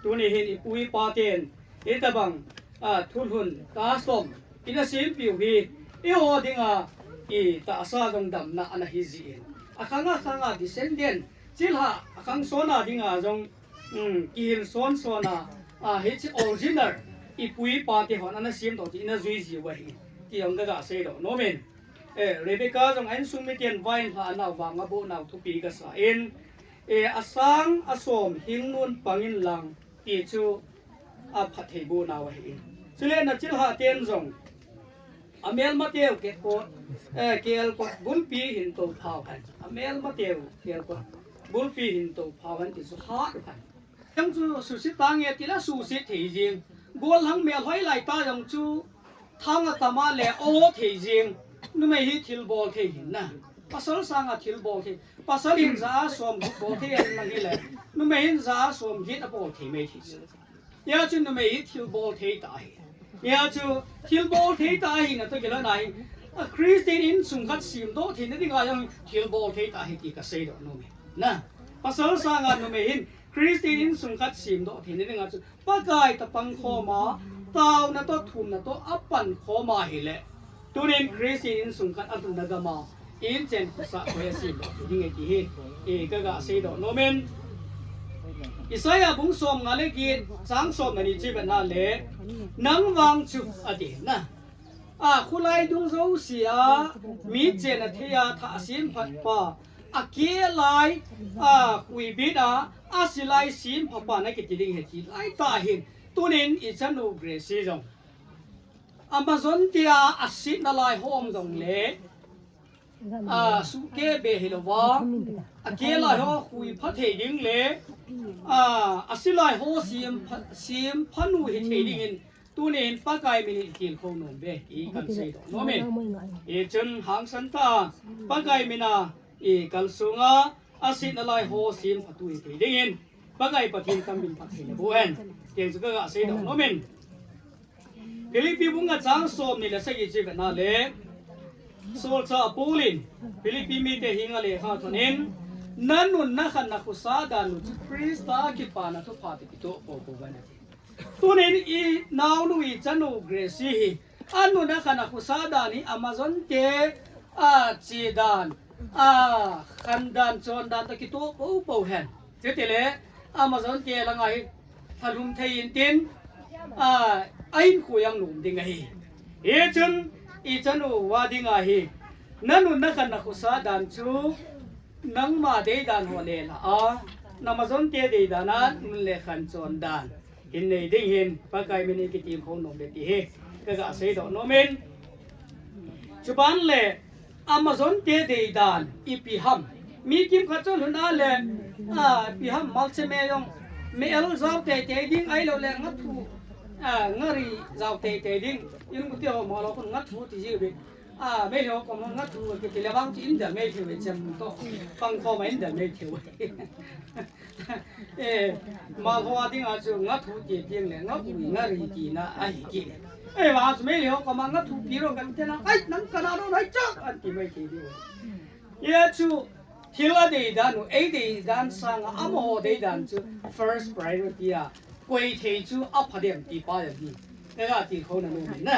Tuni hin i pu i pa ten, i tabang, a, thulhun, custom, i na sim piu hi, i ho dinga, i tahsa dong damna ana hi ji in. A khanga khanga descendant, chilha, a khang sona dinga jong, Um, kihil son son a, a, hichi original, i pu i pa te hon ana sim to ti ina zui ji wa hi, ti ong ka ga sei lo, no men. Eh, Rebecca jong a insung miten vai hla nau vang a bu nau thupi ka sa in, eh, a sang a som hing nun pangin lang ti chu a phat thei bu nau a hi in. Chule na chilha ten jong, a mel ma teu ke ko, eh, kel ko bulpi hin to phau hen. A mel ma teu kel ko bulpi hin to phau hen ti chu hat hen. Jong chu susi ta nge ti la susi thei jing. Gol hang mel hoi lai ta jong chu thang a tama le o thei jing. Numei hi thil bol thei hin na. Pasal sanga thil bol thei. Pasal hin ja som bol thei a lang hi le. Numei hin ja som git a bol thei mai thei jing. Ya chu numei hi thil bol thei ta hi. Ya chu thil bol thei ta hi na to kila na hi. A Christian insung khat sim do thei na dinga jong thil bol thei ta hi ti ka sei do numei. Na, pasal sanga numei hin Christian insung khat sim do thei na dinga chu Pakai ta pang khoma, tauna to thumna to a pan khoma hi le. Tunin Christian insung khat a lhunna gam a, inchen khosah koi a sem ding e ti hi, e, ka ga seidoh nom in. Isaiah bung som nga le get, chang som le ni chu i vet na le, nang vang chu a ti na. A, khulai dung jouse a, mi chen a thei a, thah a sem phat pa, a ke lai, a, khuibit a, a silai sem pha pa na kiti ding ahi ti lai tah hin, tunin i chanu Grace jong. Amazon tia a sitna lai ho um jong le, a, suhkeh be hilou va, a ke lai ho khui pha thei ding le, a, a silai ho sem pha, sem pha nu hi thei ding in, tunin Pakai min in i tilkhou nom ve, i kan seidoh nom in. I chun hangsan tah, Pakai min a, i kal sunga, a sitna lai ho sem pha tu hi thei ding in, Pakai Pathen kam min phat thei le bu hen. Tiang chu ka ga seidoh nom in. Philippi bung nga chang som ni le sagi chu i vet na le. Solchah Paul in Philippi mite henga lekha thot in, na nunna khanna khosa dan u chu Christa kipana thupha toh kitoh pou pou ve na ti. Tunin i naonu i chanu Grace hi, a nunna khanna khosa dan hi Amazon te, a, che dan, a, khan dan chon dan toh kitoh pou pou hen. Chutile, Amazon te langa hi, thalhum thei in tin, a, a hinkho jong nom ding ahi. Hichun, i chanu a dinga hi, na nunna khanna khosa dan chu, nangma deidan ho le la a, na Amazon te deidan a, nun le khan chon dan hin nei ding hin, Pakai min in i kitilkhou nom ve ti hi, ka ga seidoh nom in. Chuban le, Amazon te deidan, ipi ham. Mi kimkhat chu lhun a le, a, ipi ham, malcha me jong, me el jao teitei ding, ahilou le, nga thu, a, nga ri jao teitei ding, in ku ti ho mo lo kun nga thu ti ji ve. A, Meitei ho kom nga thu kiti le vang chu in del Meitei ve chem to. Pang kom in del Meitei ve. E, Malho a dinga chu nga thu ti tiang le, nga ui nga ri tina ahi kit. E, vang chu Meitei ho kom nga thu pi ro kan tena, ai, nang kana ro nai chak an ti mai ti di. Hia chu, thil a deidan u, ei deidan sanga amaho deidan chu first priority a, koi thei chu a pha dem ti pa dem hi. Ka ga tilkhou na nom in na.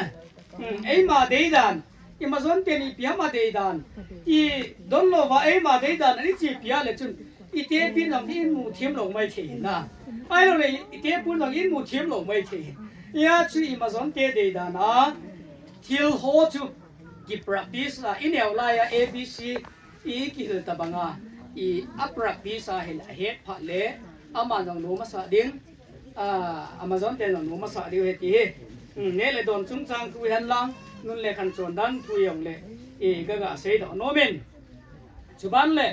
Hmm, eima deidan, i Amazon ten ipi ham a deidan, i don louva eima deidan, ani chi pia le chun, i tepi nang in mu thim lou mai thei na. Ahilou le, i tepu nang in mu thim lou mai thei. Hia chu i Amazon te deidan a, thil ho chu, ki practice a, i neo lai a, A B C, i kihil ta banga, i a practice a hil a het phat le, ama jong nom asa ding, a, Amazon te jong nom asa ding u ahi ti hi. Hmm, neh le don chungchang thu hen lang, nun le khan chon dan thu jong le, i ka ga seidoh nom in. Chuban le,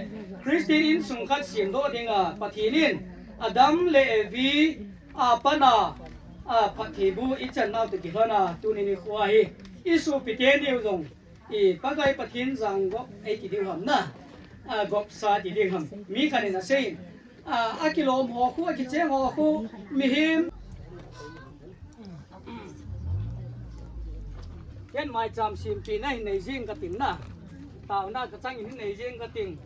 Christian insung khat semdoh dinga, Pathen in, Adam le Evi, a pana, a phattheibu i chan nau toh kilhon a, tuni nikho a hi, i sopi teni u jong, i Pakai Pathen jang gop, ei ti diu ham na. A, gop sa ti ding ham. Mi khat in asei. A, a kilom ho khu, a kicheng ho khu, mihem. Ken maicham sempi na hin nei jing ka ting na. Taona ka chang in hin nei jing ka ting.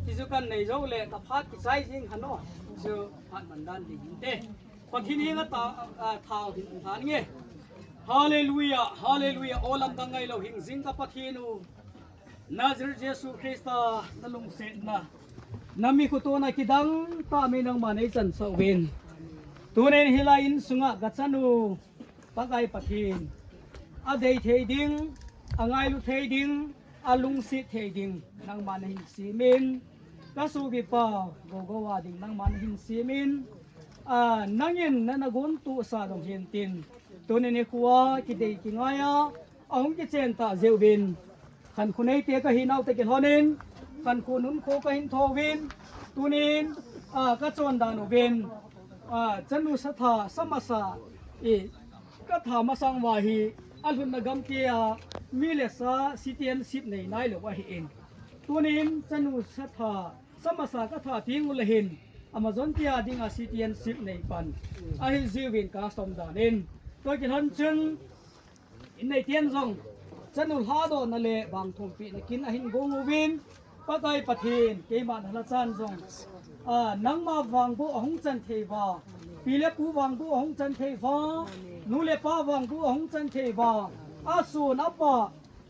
Ti chu kan nei jou le, ka phat kichai jing kha no. Chu phat man dan ding hin te. Pathen henga ta, a, thao hin than nge. Hallelujah, hallelujah. O lamdang ngailou hing jing ka Pathen u. Nazareth Jesu Christa na lungsetna. Na mi khotona kidang tah mi nangman nei chansah uvin. Tunin hilai insunga ka chanu Pakai Pathen. A dei thei ding, a ngailu thei ding, a lungset thei ding, nangman na hin semin, ka sopipa, Gogo a ding, nangman na hin semin, a, nangin na na gon tohsa dong hen tin, tuni nikho a, kidei kingai a, ahung kichen tah jeh uvin, khankho neite ka hi nau toh kilhon in, khankho nunkho ka hin tho uvin, tunin, a, ka chondan uvin, a, chanu satha, sa masa, i, ka tha masang uva hi, a lhunna gam tia, mi le sa citizenship nei nailou ahi in. Tunin chanu satha, sa masa ka tha teng uleh hin, Amazon tia dinga citizenship nei pan. Ahi jeh uvin ka som dan in. Tua kilhon chun, in neiten jong, chanu lhadohna le vangthompehna kin ahin gong uvin, Pakai Pathen, keima na lhachan jong. A, nangma vang bou ahung chan thei uva. Pi le pu vang bou ahung chan thei uva. Nu le pa vang bou ahung chan thei uva. A sun a pah.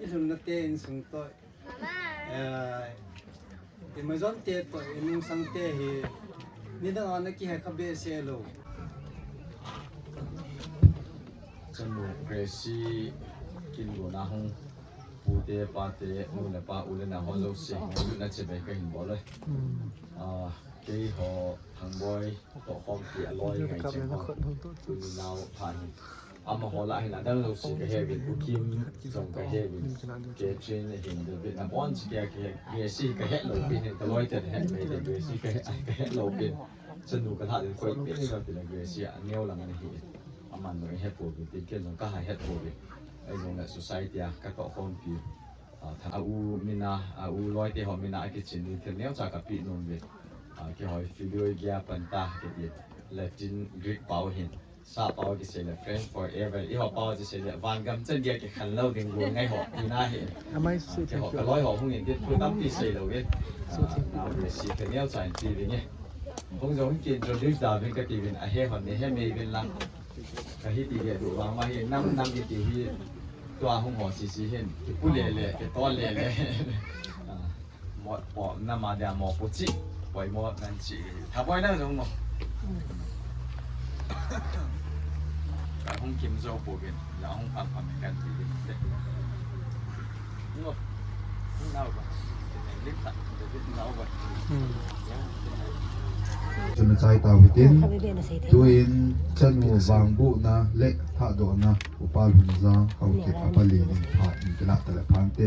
I lhunna te insung toh, eh, i majon te toh, i nungsang te hi nidang a na kihe kha behseh lou. Chanu Gracie kin gona hung, pu te, pa te, nu le pa, u le nao ho jouse, na chibai ka hin bol e. Ah, keiho Thangboi toh khompi a loi ngai cheng ho, tuni nao pha hi. Amaho lah hin adang jouse ka he uvin, U Kim jong ka he uvin, Catherine ahin, David, nabonchauva ka he, Gracie ka he lou pin hin, ka loi ten he mai le, Gracie ka he, ka he lou pin. Chanu ka lhah din koi pet sa pin le, Gracie a neo lang ana hi. Aman jong he pouvin, tin ken jong ka ha het pouvin. Ahi jong le society a ka toh khompi, a, tha-, a u min a, a u loi te ho min a, a kichin din thil neocha ka pe nom uvin. A, keiho Filioigia panta kiti, Latin Greek pao hin. Sap pao kisei le friends forever. Eiho pao kisei le vangam chan gei kikhen lou ding gol ngai ho, tina hi. Amai su Ah, keiho ka loi ho hung in dit thu tampi sei lou in. Ah, nao Gracie ka neocha in ti ding e. Hung jong hin ki introduce da uvin ka ti uvin, a he hon nei he mai uvin lang. Ka hiti le du vang ma hi nam nam kiti hi tua hung ho sisi hin. Kipu le le, kitol le le. Ah. Mo, po, nama dia mo pu chi. Poi mo nan chi. Tha poi nang jong mo. Ka hung kim jo pu bin. La hung pam pam kan ti bin. Mo. Nau ba. Lim ta. Nau ba. Hmm. Chun chai tau hitin. Tuin chanu vangbohna le thahdohna Upa Lhunjang Haokip a pali ning phat in kilah ta le phante.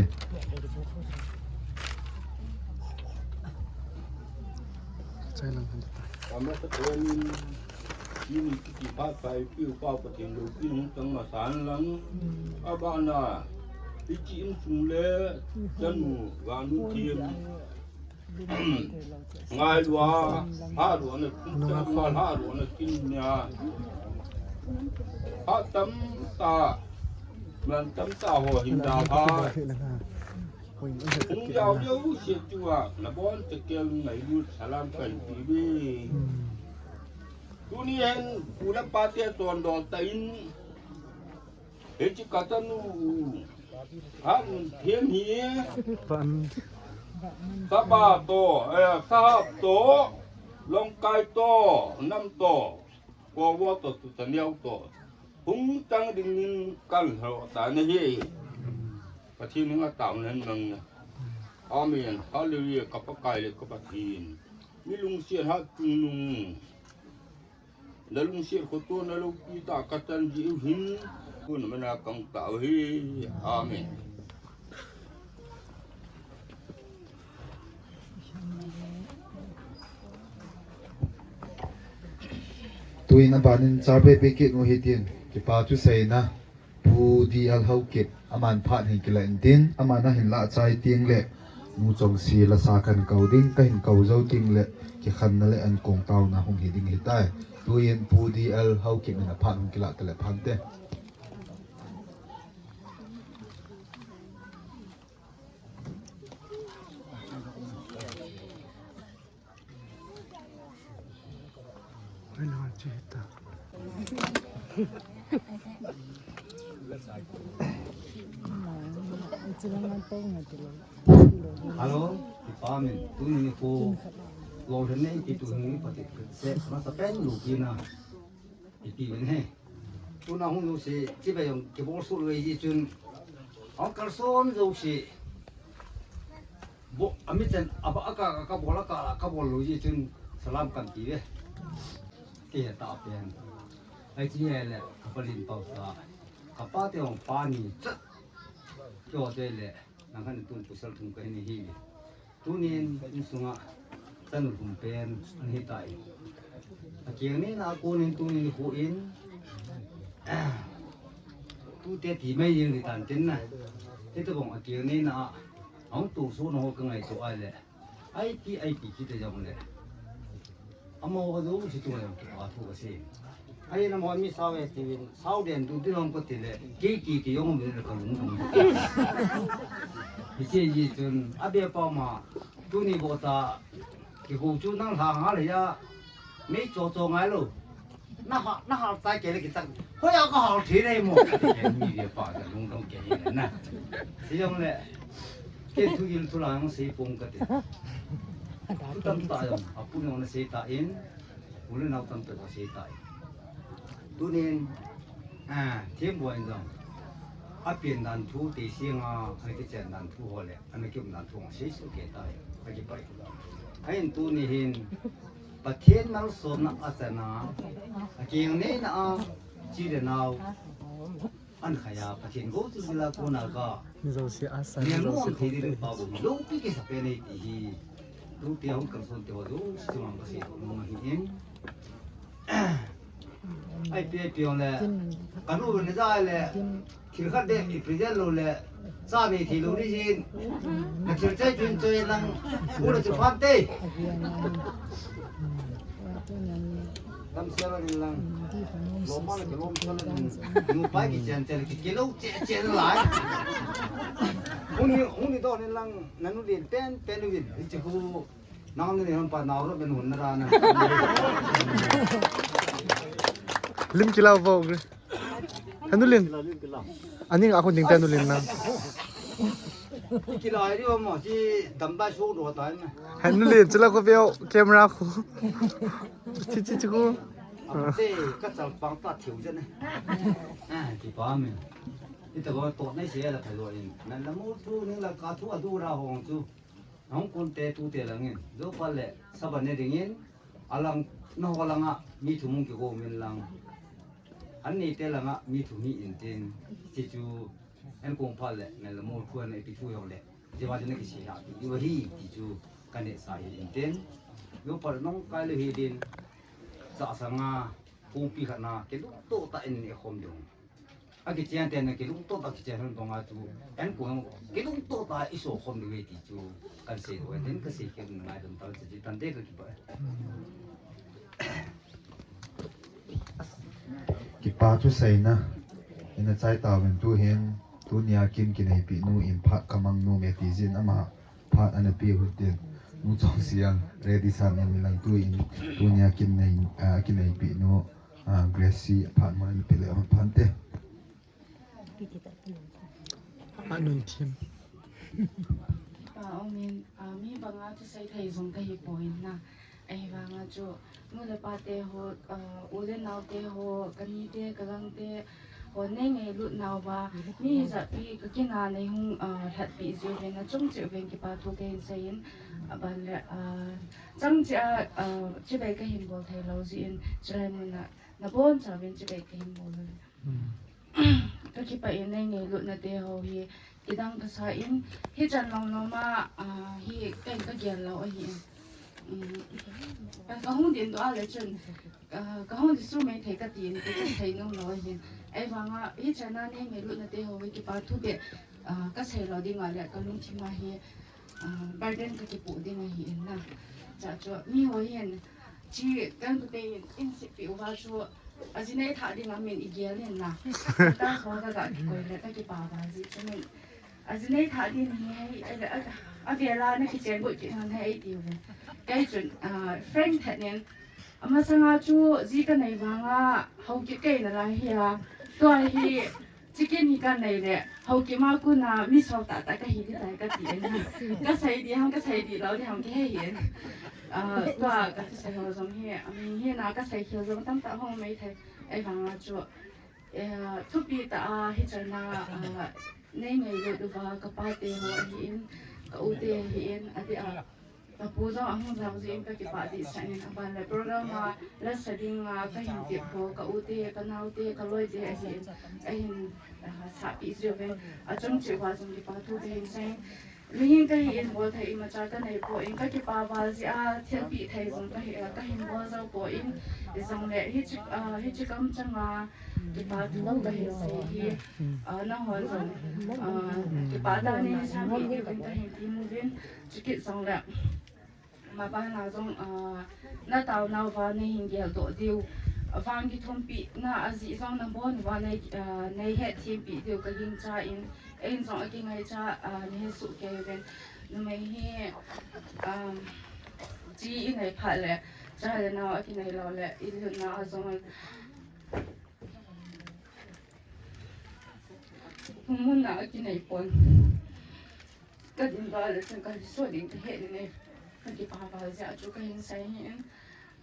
Chai lang han ta. Amasa konin, ini kiti phat pai pi Upa Pathen loupi hung tang masa hen lang. Abana, hiche insung le, chanu, vanu thim. Ngailua, hahlua na, hahlua na kin nia. Ha tamtah, man tamtah ho hin da pha. Hung jao jouse chunga, nabonchauvin ngailut salam kahin pe uve. Tuni hin, u le pa te chondol tah in, hiche ka chanu, ha, thim hi, Pan. Saba toh, eh, Sahap toh, Longkai toh, Nam toh, Kowo toh, Tutaneo toh. Hung tang dingin kan ho ta na hi. Pathen in atao nan mang na. Amen. Hallelujah. Ka Pakai le ka Pathen. Mi lungset hat chungnung. Na lungset khoto na loupi tah ka chan jiu hin. Tun mana kang tao hi. Amen. Tuin abanin char pe pe kit u hitin, kipa thuseina, Pu D L Haokip, aman phat hin kilah intin, aman ahin lah chai teng le, nu chonse lasa kahin kou ding, kahin kou jou teng le, kikhenna le ankong taona hung hi ding ahitai. Tuin Pu D L Haokip in aphat hung kilah ta le phante. Hello, kipa min, tuni nikho, lolhin nei kiti hin pati se, masa pen lou kina. Iti ven he. Tuna hung jouse, chibai jong kibol soh lou ahi jeh chun. Ahung kalson jouse. Bo, ami chan, aba, aka, aka bol, aka, aka bol lou jeh chun. Salam kan ti ve. Kihe ta pen. Ahi che le, ka palin pau sa. Ka pa te jong pa ni chat. Kio te le. Nang khan tun pasal thum kahin hi. Tunin insunga chanu thum pen ahin hitai. Akeng neina a konin tunin khu in, tute ti mai jing hitan tin na. Hitobang akeng neina a, ahung tohsoh na ho ka ngaito a le. Ahi ti, ahi ti kiti jong le. Amaho jouse chunga jong kipa thu kasei. Ahin amaho mi sao e tiuvin, sao den tu ti jong kati le, kei kiti jong um le ka lungdong. Hiche jeh chun, abe pa ma, tuni bocha, kihou chu nang lha nga le ya, mei cho cho ngai lou. Na ha, na ha tai kei le kitak. Hoiya ka ha thei nei mo. Kei mi ve pa ka lungdong kei na. Ti jong le. Kei thu gil thu la jong sei pong kati. Thu tamtah jong apu nung na sei tan. U le nao tamtah jong sei tan. Tunin, a, thempu in jong apen dan thu, teising a, ana kichen dan thu ho le, ana kium dan thu ho seisoh kei tai, akipah e. Ahin tuni hin, Pathen malsomna achana, akeng neina a, chi le nao, ahin khai a, Pathen gou chu gila kona ka. Mi jouse asa, mi jouse thei ding pa bou, loupi kisa pen e ti hi. Tuti a hung kalson te ho jouse chunga kasei nom ahi in. Ai pe pe le. Kanu le ja le. Thil khat de i present lou le. Cha nei thei lou ni jin. Na thil chai tun choi lang. U le chu phan te. Tam sia lo ni lang. Lo ma le ke lom sia lo ni. Nu pai ki chen chen ki ke lo che che lai. Hung ni, hung ni do ni lang. Nanu lin pen pen u vin. I che hu. Nang ni hon pa nau ro ben hun na ra na. Lim kila vo. Hanu lin. Ani a ko ding ta nu lin na. Kila ri mo si dam ba so do ta na. Hanu lin chila ko veo camera ko. Chi chi chi ko. Te ka chal pang ta thiu je ne. Ah, ki pa me. Ita ko to nei se la pha lo in. Na la mo tu ni la ka thu a du ra hong chu. Hung kun te tu te langin, zo pha le, saba ne dingin, alang, na ho langa, mi thum hung kigo min lang. An ni te langa, mi thum hi in tin, chi chu, an kong pha le, na la mo thu an ipi thu yong le, je wa je na ki si ha, ti wa hi, ti chu, ka ne sa hi in tin. Zo pha nong kai le hi din, sa sa nga, kong pi kha na, ke lu to ta in ne khom dong. A kichen te na kilungto ta kichen hon tonga chu, en ko kilungto ta i so khom ni ve ti chu, kan sei lo, en ka sei khem ngai dam ta chu, tan te ka kipa. Kipa thu seina, ina chai ta ven tu hin, tunia kin kinei pi nu in phat ka mang nu me ti jin ama phat ana pi hu tin, nu chong siang, ready san na mi lang tu in, tunia kin nei, ah, kinei pi nu, Ah, Gracie, phat mo na pe le, phat te. Anun thim. Pa, ong min, ah, mi banga thusei thei jong ka hi poi na. Ahivanga chu, nu le pa te ho, ah, u le nao te ho, ka ni te, ka gang te, ho nei ngailut nau va, mi hijat pi ka kin a nei hung, ah, lhat pi jiu ven, a chung chiu ven kipa thu ka hin sei in, a ban le, ah, chang chia, ah, chibai ka hin bol thei lou jin, chulai mun a, Na bon chauvin chibai ka hin bol le. Hmm. Ka kipah in nei ngailutna te ho hi kidang ka sa in, hichan long long ma, ah, hi ka, ka gel lou ahi. Hmm. Ka, ka hung din doh a le chun, ah, ka hung di su mai thei ka ti in, ka, ka thei nom lou ahi. Ahivanga, hichan a nei ngailutna te ho hi kipa thu beh, ah, ka sei lou ding a le, ka lungthim a hi, ah, burden ka kipu ding ahi in na. Cha chu, mi ho hin, Chi kan tu te in, in sih pi uva chu, a ji nei thah ding a min i gel in na. Ta so ka ga ki koi le, ka kipa va ji chu min. A ji nei thah ding hi hei, a, a, a vela na kichen boi ki hon hei ti uve. Kei chun, ah, frank that nin, a masanga chu ji ka nei vanga, hou ki kei na lai hi a. Tua hi, Chicken hi ka nei le, Haokip a kona mi sot tah tah ka hi ding tai ka ti in. Ka sei ding ham, ka sei ding lou ding ham ka he hi in. Ah, tua ka thusei ho jong hi, a min hi na ka sei khel jong tamtah hung mai thei. Ahivanga chu, eh, thupi tah a hichan a, ah, nei ngailut uva ka pa te ho ahi in, ka u te ahi in, adeh a, Ka pu jong ahung jao jeh in ka kipah dehset in, aban le program a la sa ding a ka hin tep ho, ka u te, ka nao te, ka loi te ahin, ahin, ah, sah peh jiu ve. Achung cheh uva jong kipa thu ka hin sei in. Mihem ka hi in bol thei imacha ka nei poi, ka kipah val jeh a thilpeh thei jong ka hi, ka hin bol jou poi, hijongle hiche, ah, hiche kamchang a kipa thu ka hin sei hi, ah, nangho jong, ah, kipa tah a nei sah peh diuvin ka hin tem uvin, chukit jongle. Maban a jong, ah, na taonau va nei hin geldoh diu. Vang kithumpeh na ajeh jong na bon uva nei, ah, nei hetthem peh diu ka gingcha in, eiho jong akingaicha, ah, nei hesoh kei uvin. Numei hi, ah, chi inei phat le, Cha le nao a kinei lou le, i lhunna a jong mun a kinei pon. Ka din val le chun ka riso ding ka he le nei. Ka kipah val jeh a chu ka hin sei hi in.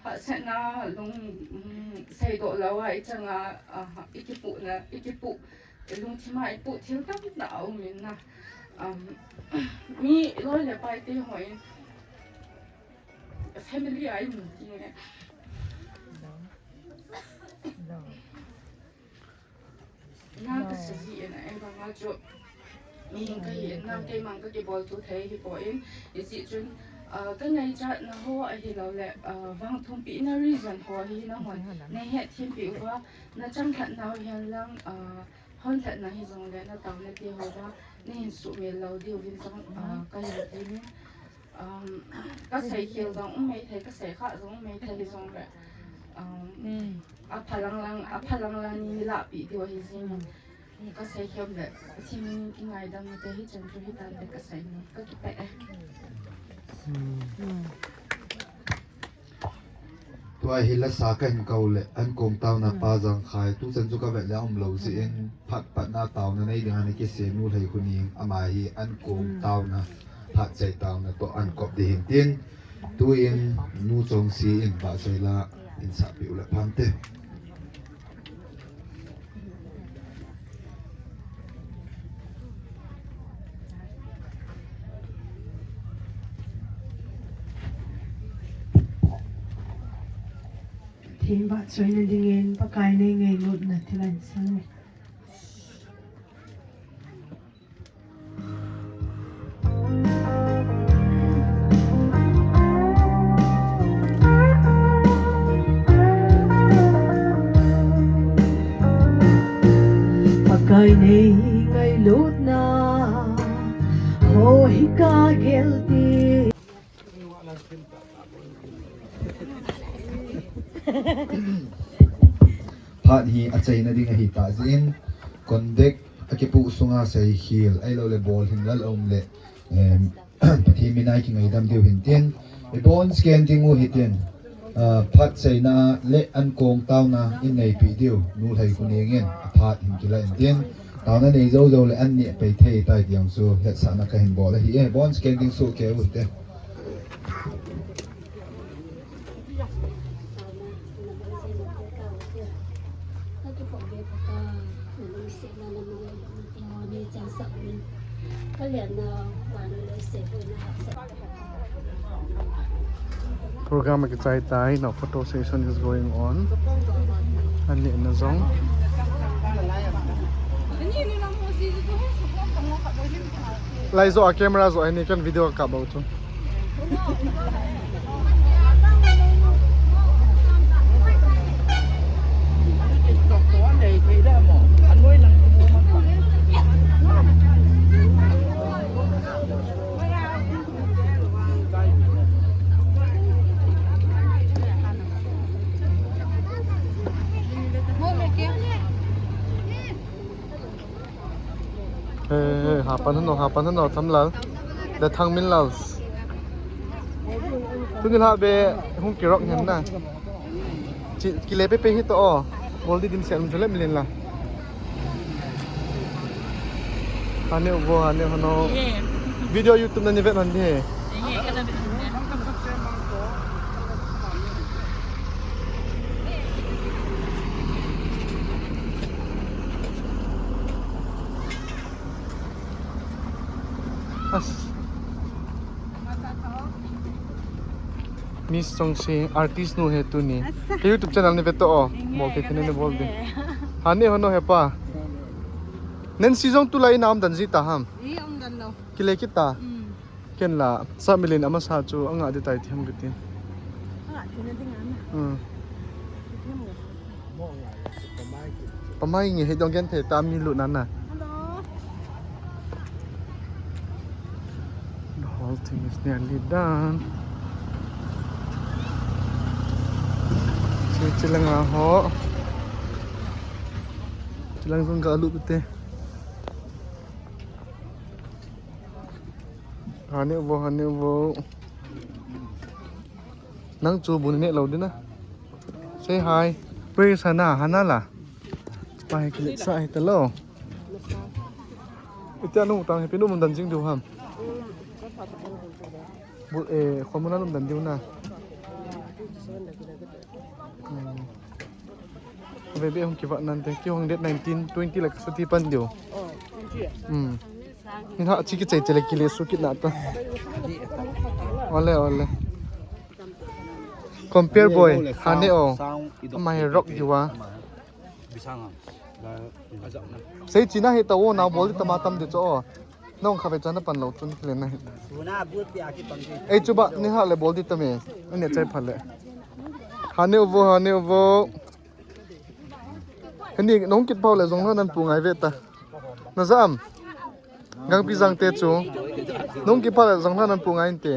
Hahsatna lung, um, seidoh lou a i chang a, ah, i kipuhna, i kipuh, lungthim a i puh thil tamtah a um in na. Um, mi loi le pai te ho in family a i mu ti nge. Na ka sa ji in a, ei vang a chu. Mihem ka hi in, na keimang ka kibol tu thei hi poi in, i ji chun, ah, ka ngaichat na ho ahi lou le, ah, vang thumpi na reason ho hi na hon, na het thim pi uva, na chang khat nau hian lang, ah, hon khat na hi jong le, na tau na ti ho va, na hin suh mel lou diu vin jong, ah, ka hin ti ni. Um, ka sei khel jong um mai thei, ka sei kha jong um mai thei jong le. Um, a phalang lang, a phalang lang ni la pi diu hi jing. Ka sei khel le, thim ki ngaidam te hi chan chu hi tan le ka sei ni, ka kipah e. Tua hi la sa ka hin kau le, an kong tauna pa jang khai, tu chan chu ka vet le a um lou si in, phat pat na tauna nei ding a ni ki se nu lhei khu ning, ama hi an kong tauna. Phat chai tauna toh an kop di hin tin, tu in nu chong si in ba chai la in sa pi u le phan te. Thim ba chai na ding in Pakai nei ngailutna thil an sang. Pakai nei ngailutna ho hi ka gel ti. Phat hi a chaina ding ahi ta jin, conduct a kipu sunga sei khel, ahilou le bol hin lal um le, em, Pathen min a i kingaidam diu hin tin, i bon scan ding u hi tin, ah, phat chaina le an kong tauna in nei pi diu, nu lhei khu ning in, a phat hin kila in tin, tauna nei jou jou le an ni pei thei tai tiang chu, hetsahna ka hin bol ahi e, bon scan ding su ke u hi te. Program akichai tai, now photo session is going on. Ani na jong. Lai jo a camera jo a ni kan video ka bau tu. He, he, hapan hano, hapan hano, Thamlal. The Thangminlals. Tuni la be hung kirok hen na. Chi, kile pepe hi to o. Bol di dim se um chule milen la. Hane uvo, hane hano. Video YouTube na ni vet man di he. As. Miss Chongsi, artist nu he tuni. Asa. Ke YouTube channel ni veto o. Enge, bol ke kene ni bol de. Hane hono he pa. Nen si jong tulai na um dan ji ta ham. I um dan lo. Kile kita. Mm. Ken la, sa milen ama sa chu, anga di tai ti ham kiti. Anga di na ding ana. Hmm. Kiti ham kiti. Pamai nge he dong gen the ta mi lu nana. Hello. The whole thing is nearly done. Chi, chi lang a ho. Chi lang jong ka lu te. Hane uvo, hane uvo. Nang chu bu ne lou ding na. Say hi. Where is Hana? Hana la. Pai kile sa hi ta lo. Ita nu tang hi pinu mun dan jing diu ham. Bu, eh, khomuna lum dan diu na. Hmm. Ve be hung kivat nante, kihong date nineteen, twenty la kasuti pan diu. Hmm. Ni ha chi kichai chele kile su kit na ta. Ole, ole. Compare boy, Hane o. Ama hi rock diu a. Sei china hi ta o, na bol di tama tam di cho o. Nong kha ve chana pan lo chun le na hi. Ei chu ba ni ha le bol di tame. Ani chai pha le. Hane o vo, Hane o vo. Heni nong kit pau le jong nan pu ngai ve ta. Na jam. Gangpi jang te chu. Nong kit pau le jong nan pu ngai te.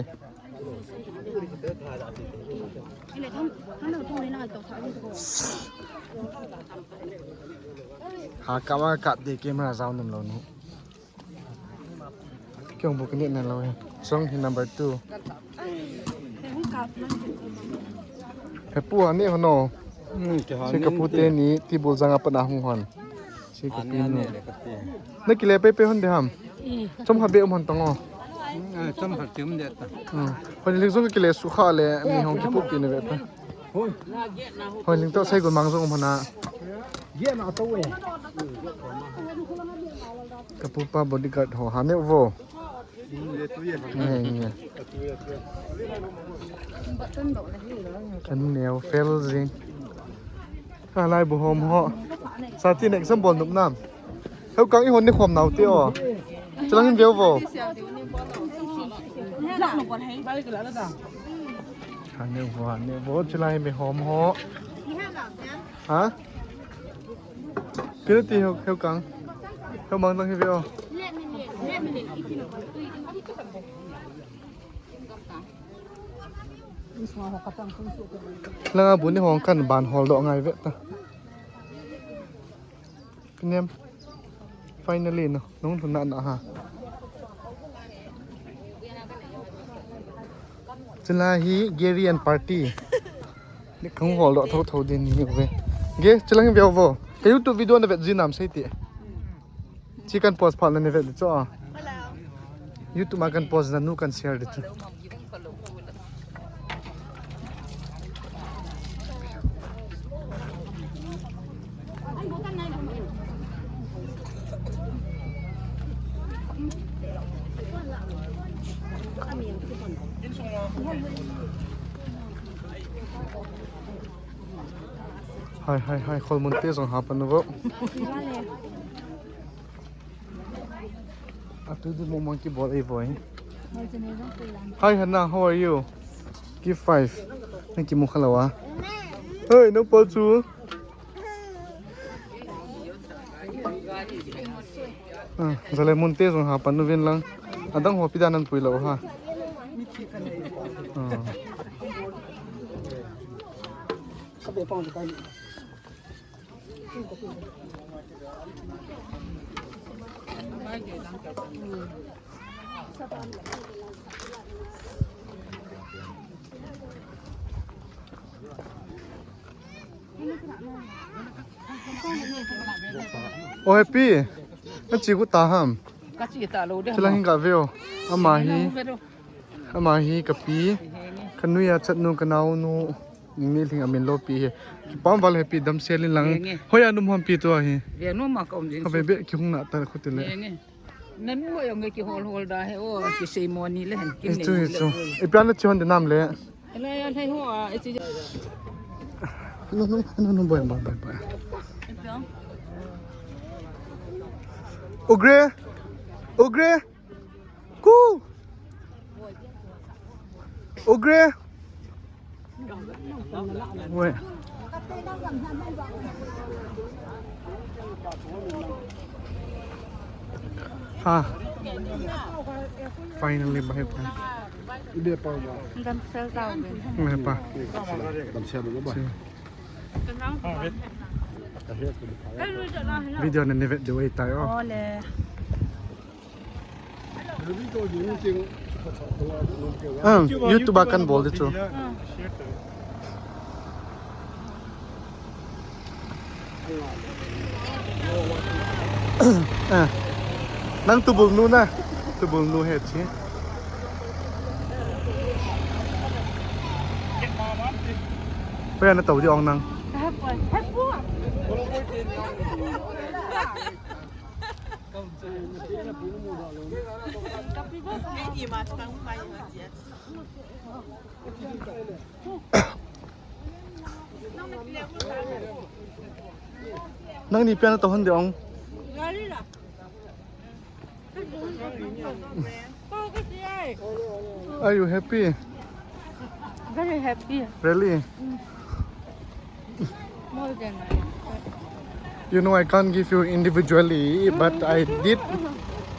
Ha kama kap de camera jao num lo nu. Kong bu kini na lo he. Song hi number two. He pu ani hono. Hmm, ke ha si ni ka pu te ni ti bul jang apa na hung hon. Si ka pi nu. Na kile pe pe hon de ham. Chom ha be um hon tong o. Hmm, chom ha ti um de ta. Hmm. Hon ling jong kile su kha le mi hong ki pu pi ne ve ta. Hoi ling to sai gun mang jong um hon a. Ka pu pa bodyguard ho ha ne vo. Nge, nge. Kan neo fel jing. Ka lai bu hom ho. Sa ti ne exam bol nup nam. Heu kang i hon ni khom nau ti o. Chilang in veu vo. Ha ne vo, ha ne vo, chilang in mi hom ho. Ha? Kilo ti heu, heu kang. Heu mang tang hi veu. Langa bu ni hong kan ban hol do ngai ve ta. Pinem. Finally no, nung thun na na ha. Chula hi Gary and party. Ni kang hol do tho tho din ni ve. Ge, chilang veu vo. Ka YouTube video na vet jinam sei ti. Chi kan post pha na ni vet cho. YouTube ma kan post na nu kan share di chu. Hai, hai, hai, khol mun te jong ha pan vo. Atu di mo monkey ball ei voi. Hi Hannah, how are you? Give five. Thank you, Mukhala wa. Hey, no ball chu. Ah, jale mun te jong ha pan nu vin lang. Adang ho pi dan an pui lo ha. Ah. O Happy, na chi ku ta ham? Ka chi ta lo de. Chila hin ka veo. Ama hi. Ama hi ka pi, ka nuia chatnu, ka naonu, ni lhing amin lo pi hi. Kipam val he pi, damsel in lang. Nge, nge. Hoiya num ham pi tua hi. Ve num a ka um jing. Ka be be ki hung na ta khu ti le. Nge, nge. Nanu hoiya nge ki hol hol da he o, ki sei mo ni le hen ki. Hi chu, hi chu. I plan na chi hon de nam le. Hello, ya thai ho a, e chi. No, no, no, no, boy, boy, boy, boy. Ugre. Ugre. Ku! Ugre! Wait. Ha. Finally, bye bye. Ibe pa ba. Damsel tau ben. Bye bye. Damsel ba. Si. Video na ni vet de wei tai o. Ole. Ang, YouTube a kan bol di chu. Ah, nang tubul nu na. Tubul nu he chi. Paya na tau di ong nang. Nang ni pian to hon de ong. Are you happy? Very happy. Really? More than I expect. You know, I can't give you individually, but I did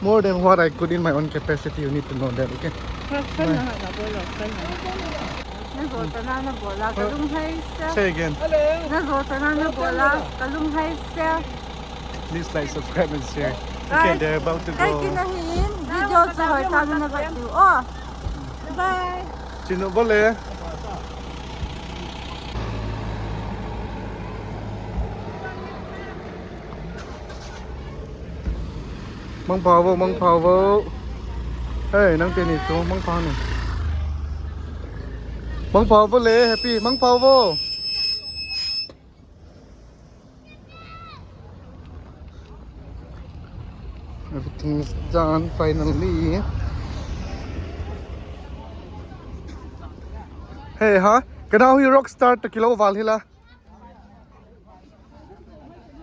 more than what I could in my own capacity. You need to know that, okay? Kal, kal na nga bol o, kal na. Na zo ta na na bol a, ka lung hai sa. Say again. Na zo ta na na bol a, ka lung hai sa. Please like, subscribe, and share. Okay, they're about to go. Kinahin, video chu hoi ta na na ba tu. Oh. Bye. Chinu bole. Mangpha vo, mangpha vo. Hey, nang teni tu, mangpha ni. Mangpha vo le, happy, mangpha vo. Everything is done finally. Hey, ha? Kana hui rock star ta kilo val hila.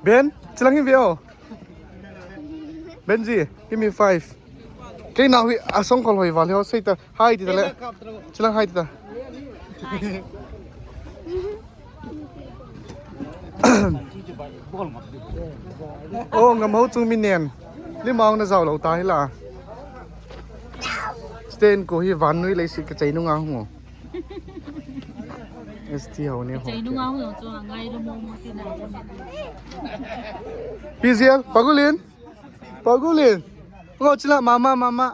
Ben, chilang hi veo. Benji, give me five. Kei na hui asong kol hoi val heo sei ta hai ti ta le. Chilang hai ti ta. Oh, ngam ho chung mi nen. Limau na zau lo ta hi la. Sten ko hi van nui lei si ka chei nu nga hu. S T ho ni ho. Chei nu nga hu chu ngai lo mo mo ti na. P Z L, Pagulin. Pagulin. Ngo chila mama mama.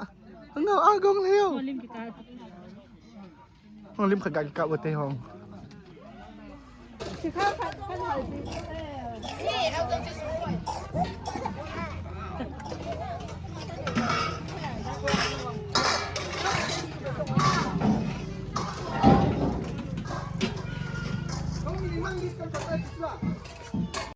Ngo agong leo. Lim kita. Hong lim khat ga kikap ute hong.